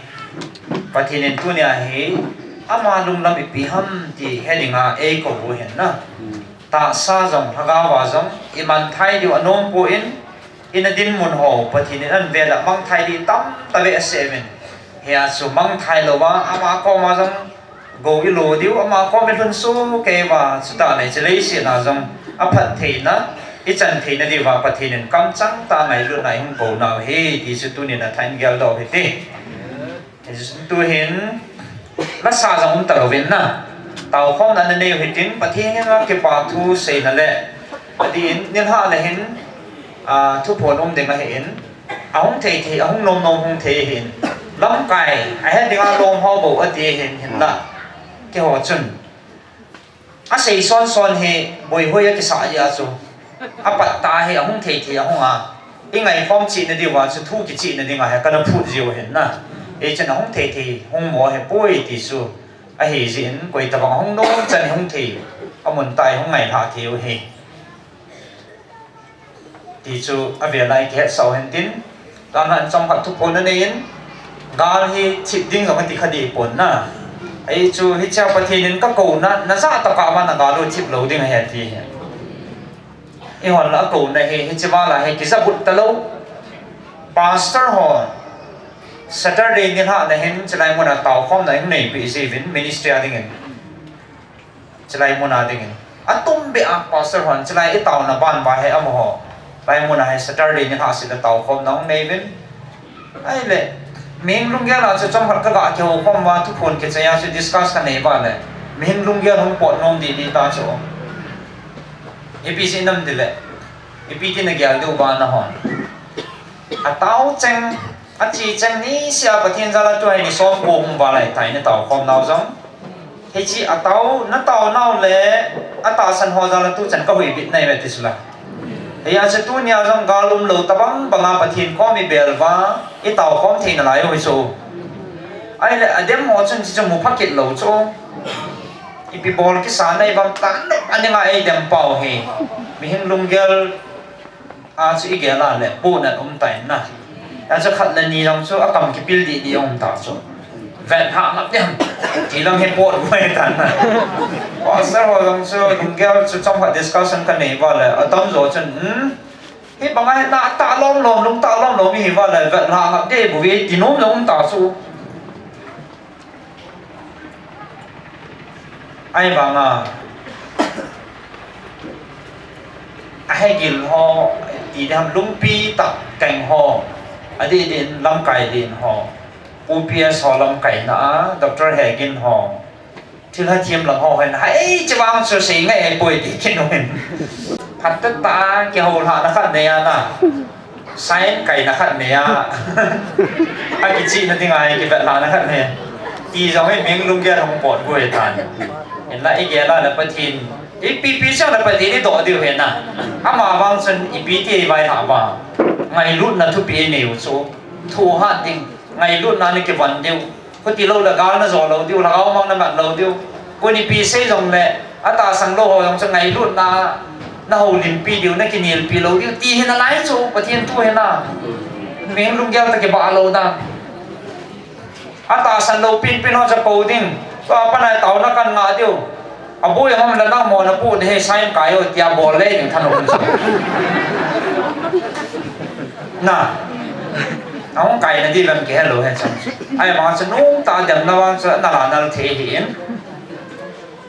Pathen in tunia hi ama lunglam ipi ham ti he dinga eikou u ahin na. Tahsa jong, lhagao a jong, imanthai diu anom poi, ina dinmun ho, Pathen in avel a mangthai ding tamtah asei uvin. Hia chu mangthai louva, ama koma jong, gou ilo diu, ama kom ilhun sohkei uva, chutah le hiche leiset a jong, aphattheina, ichan theina diuva, Pathen in kamchang tah a ngailutna eihung kou nau ahi, ti chu tunin athah in geldoh u hite. Tuhin, lasa jong um talouvin na. Taokhomna nanei u hitin, Pathen henga kipa thu seina le. Adin, nilhah le hin, a, thuphon um ding ahin. Ahung thei thei, ahung nom nom hung thei ahin. Lamkai, ahet dinga lom ho bou ati ahin, hinla. Keiho chun. Asei son son hi, boihoi akisah jeh a chu. Apat tah hi, ahung thei thei ahung a. Ingaikhom chehna diuva chu, thu kichehna dinga hi, kana phut jiu ahin na. Hichun ahung thei thei, hung mo ahipoi ti chu. Ahijeh in, koi tabang ahung nom chan hung thei. Amun tah a hung ngailhah thei u ahi. Ti chu avela ikihetsah u hen tin, tuna chomkhat thuphon nanei in, gal hi thip ding jong ati kha deh pon na. Ahi chu hichea Pathen in kakouna, najah tokah uva nagal u thip lou ding ahi ati ahi. Eihon la akouna hi, hiche val a hi kijabut talou. Pastor ho, Saturday nilhah na hin, chulai muna taokhomna hung neipeh jiuvin, ministry a dingin. Chulai muna dingin. Atumbeh a pastor hon, chulai itaona ban uva hi amaho. Chulai muna hi Saturday nilhah seh le taokhomna hung nei uvin. Ahile, mihem lunggel a chu chomkhat kaga kihoukhom uva, thuphon kichai a chu discuss kanei uva le. Mihem lunggel hung pot nom ding ding ta chu. Ipi jeh ham itile. Ipi ti nagel diu uva nahon. Atao cheng, ache cheng niseh a Pathen jal a tua hi ni somko hung val ahitai, nataokhom nau jong. Hiche atao, natao nau le, atahsan ho jal a tuchan kahuhbit nai ve ti sula. Hia chu tunia jong gal umlou tabang banga Pathen kom ibel uva, itao khom thei nalai u hi chu. Ahile adem ho chun hichu mu pha kit lou chu. Ipi bol kisa nai vem tan, aninga eidem pau hi. Mihem lunggel a chu igel a le, pohnat um tan na. Achu khat le ni jong chu akam kipil didi um ta chu. Vet ha ngap diam. Ti lang hi pot vai tan na. Pastor ho jong chu lunggel chu chomkhat discussion kanei uva le, atamjo chun, hmm? Hibanga hi natah lom lom, lungtah lom lom hi uva le, vet ha ngap dibou ve ti nom jong um ta chu. Ahivanga, ahegil ho, ti diham lungpi tah keng ho, adih din lamkai din ho, O P S ho lamkaina a, Doctor Hegin ho, thil hathem lang ho hin, hei, chevang chu sei ngai poi ti kinu hin. Phatah tah a, kihoulhahna khat nei a na. Sign kaina khat nei a. Akichihna dinga kivetlhahna khat nei. Ti jong hi mihem lunggel hung pot gu hitan. Hinla igel a le Pathen, ipi pi jong le Pathen idoh diu hi na. Amavang chun ipi ti ivailhah uva. Ngailutna thupi inei u chu. Thohhat ding. Ngailutna nakivon diu. Khuti lou le gal najo lou diu, lhagao mang namat lou diu. Koi ipi sei jongle, atahsan lou ho jong chu ngailutna, nahoulimpi diu, nakinelpi lou diu. Ti hi nalai chu, Pathen thu hi na. Mihem lunggel tah kibah lou dan. Atahsan lou pinpin ho chu kou ding. Tua pat a taona kan ngah diu. Aboi ham le nangma napu de he sign kai o tia bol le ding thanom chu. Na. Ahung kaina di lam kihe lou hen chang. Ahivang chu nungtah demna vang chu nala nal thei ahin.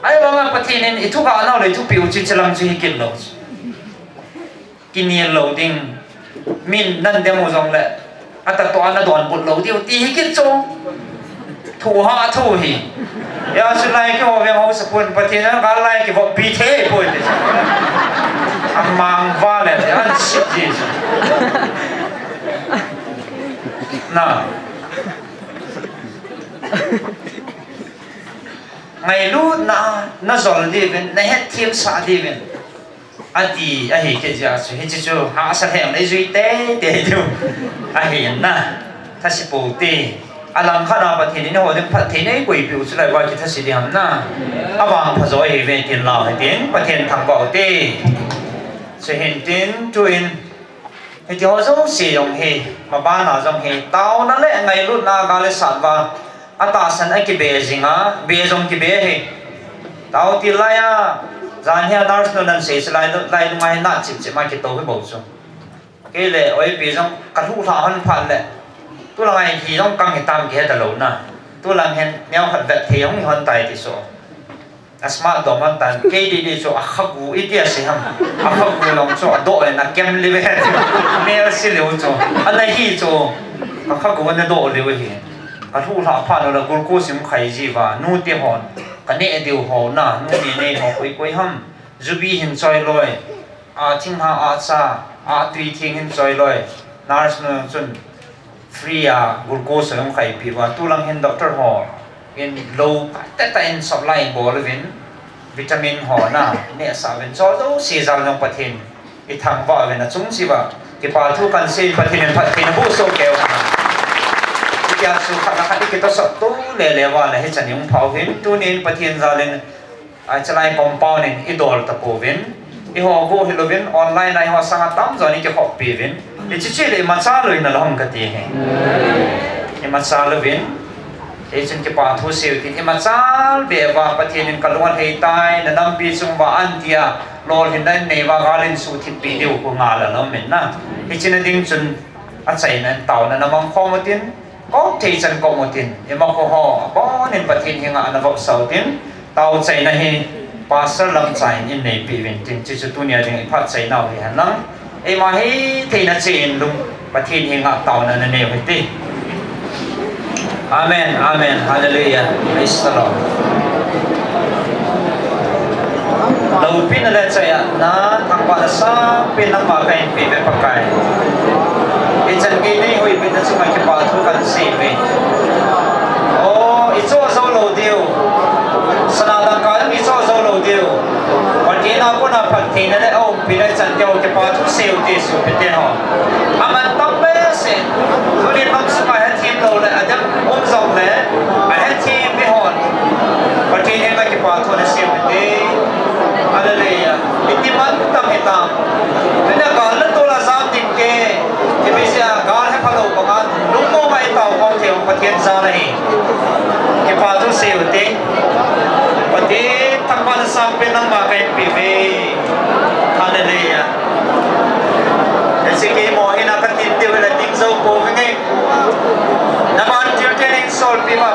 Ahivanga Pathen in ithugah nau le ithupi u chu hiche lam chu hi kit lou chu. Kinel lou ding. Min nan dem u jongle, atahtoh a nadonbut lou diu ti hi kit chu. Thohhat thu hi. Hia chu lai kiho veng ho sapun Pathen a gal lai kivoppi thei poi ti chu. Amang va le, ansit ji chu. Na. Ngailutna, najol diuvin, nahetthem sah diuvin. Ati, ahi kit jeh a chu, hiche chu, hahsa lheh le ijui teitei diu. Ahi na, thase pou te. Alangkhat a Pathen in eiho ding phatthei neikoipeh u chu lai va kithase ding ham na. Avangpha jo ahiuve tin lau hitin, Pathen thangvah u te. Chuhin tin, tuin, hiti ho jouse jong hi, maban a jong hi, taona le ngailutna gal isat uva, atahsan akibe jing a, be jong kibe ahi. Tao til lai a, jan hi a nurse nu nan sei chu lai, lai nunga hi na chipchip ma kitou hi bou chu. Kei le, oi pi jong, kalhuh lhah hon phat le. Tulang a hi jong kang hitam kihe talou na. Tulang hin, neokhat vet thei jong hi hon tai ti chu. A smart dom hon tan, kei didi chu akhagu iti ase ham. Akhagu long chu adoh in akem liu ve. Mel se liu chu. Ana hi chu. Akhagu ana doh liu hi. Kalhuh lhah phat le glucose hung khai ji uva. Nute hon. Kaneh diu ho na. Nute nei ho koi koi ham. Jubi hin choi loi. A, thinglhang a cha, a tui thing hin choi loi. Nurse nu chun free a glucose hung khaipi uva. Tulang hin doctor ho in lou tah tah in supply bol uvin, vitamin ho na, nehsah uvin. Chu jouse jal jong Pathen ithangvah uvin achung cheh uva. Kipa thu kahin sei, Pathen in phatthei naboh soh kei u. Hitia chu khat le khat ikitosot to lele uva le hichan i hung pha u hin, tunin Pathen jal in Ai, chalai compound in idol tapouvin. Eiho bou hilouvin, online a eiho sanga tamjon ikikhoppi uvin. Hiche chu le imacha lou in alhom kati hi. Imacha louvin. Hichun kipa thu seiu tin, imacha beh uva Pathen in kalung alhai tai, nanampi chung uva an tia, lolhinna in nei uva gal in suhthip peh diu khu ngal alom in na. Hiche na ding chun achaina in taona namang khom utin, Kop thei chan kop utin, imakho ho, abonin Pathen henga navopsa utin, taochaina hi Pastor Lamcha in eineipeh uvin tin, chuchu tunia ding iphatchaina u hihen lang. Eima hitheina cheh in lung Pathen henga taona nanei u hite. Amen, amen, hallelujah, praise the Lord. Loupina le chaina, thangvahna sangpen nangma kahin peh uve Pakai. Hichan gei neihuhbitna chunga kipa thu kahin sei uve. O, ichoh jou lou diu. Jana hi. Kipa thu seiu te. Pathen thangvahna sangpen nangma kahin peuve. Hallelujah. Hiche keima hina katin diu hile ding jou pouvinge. Naman thil te hin solpeh uva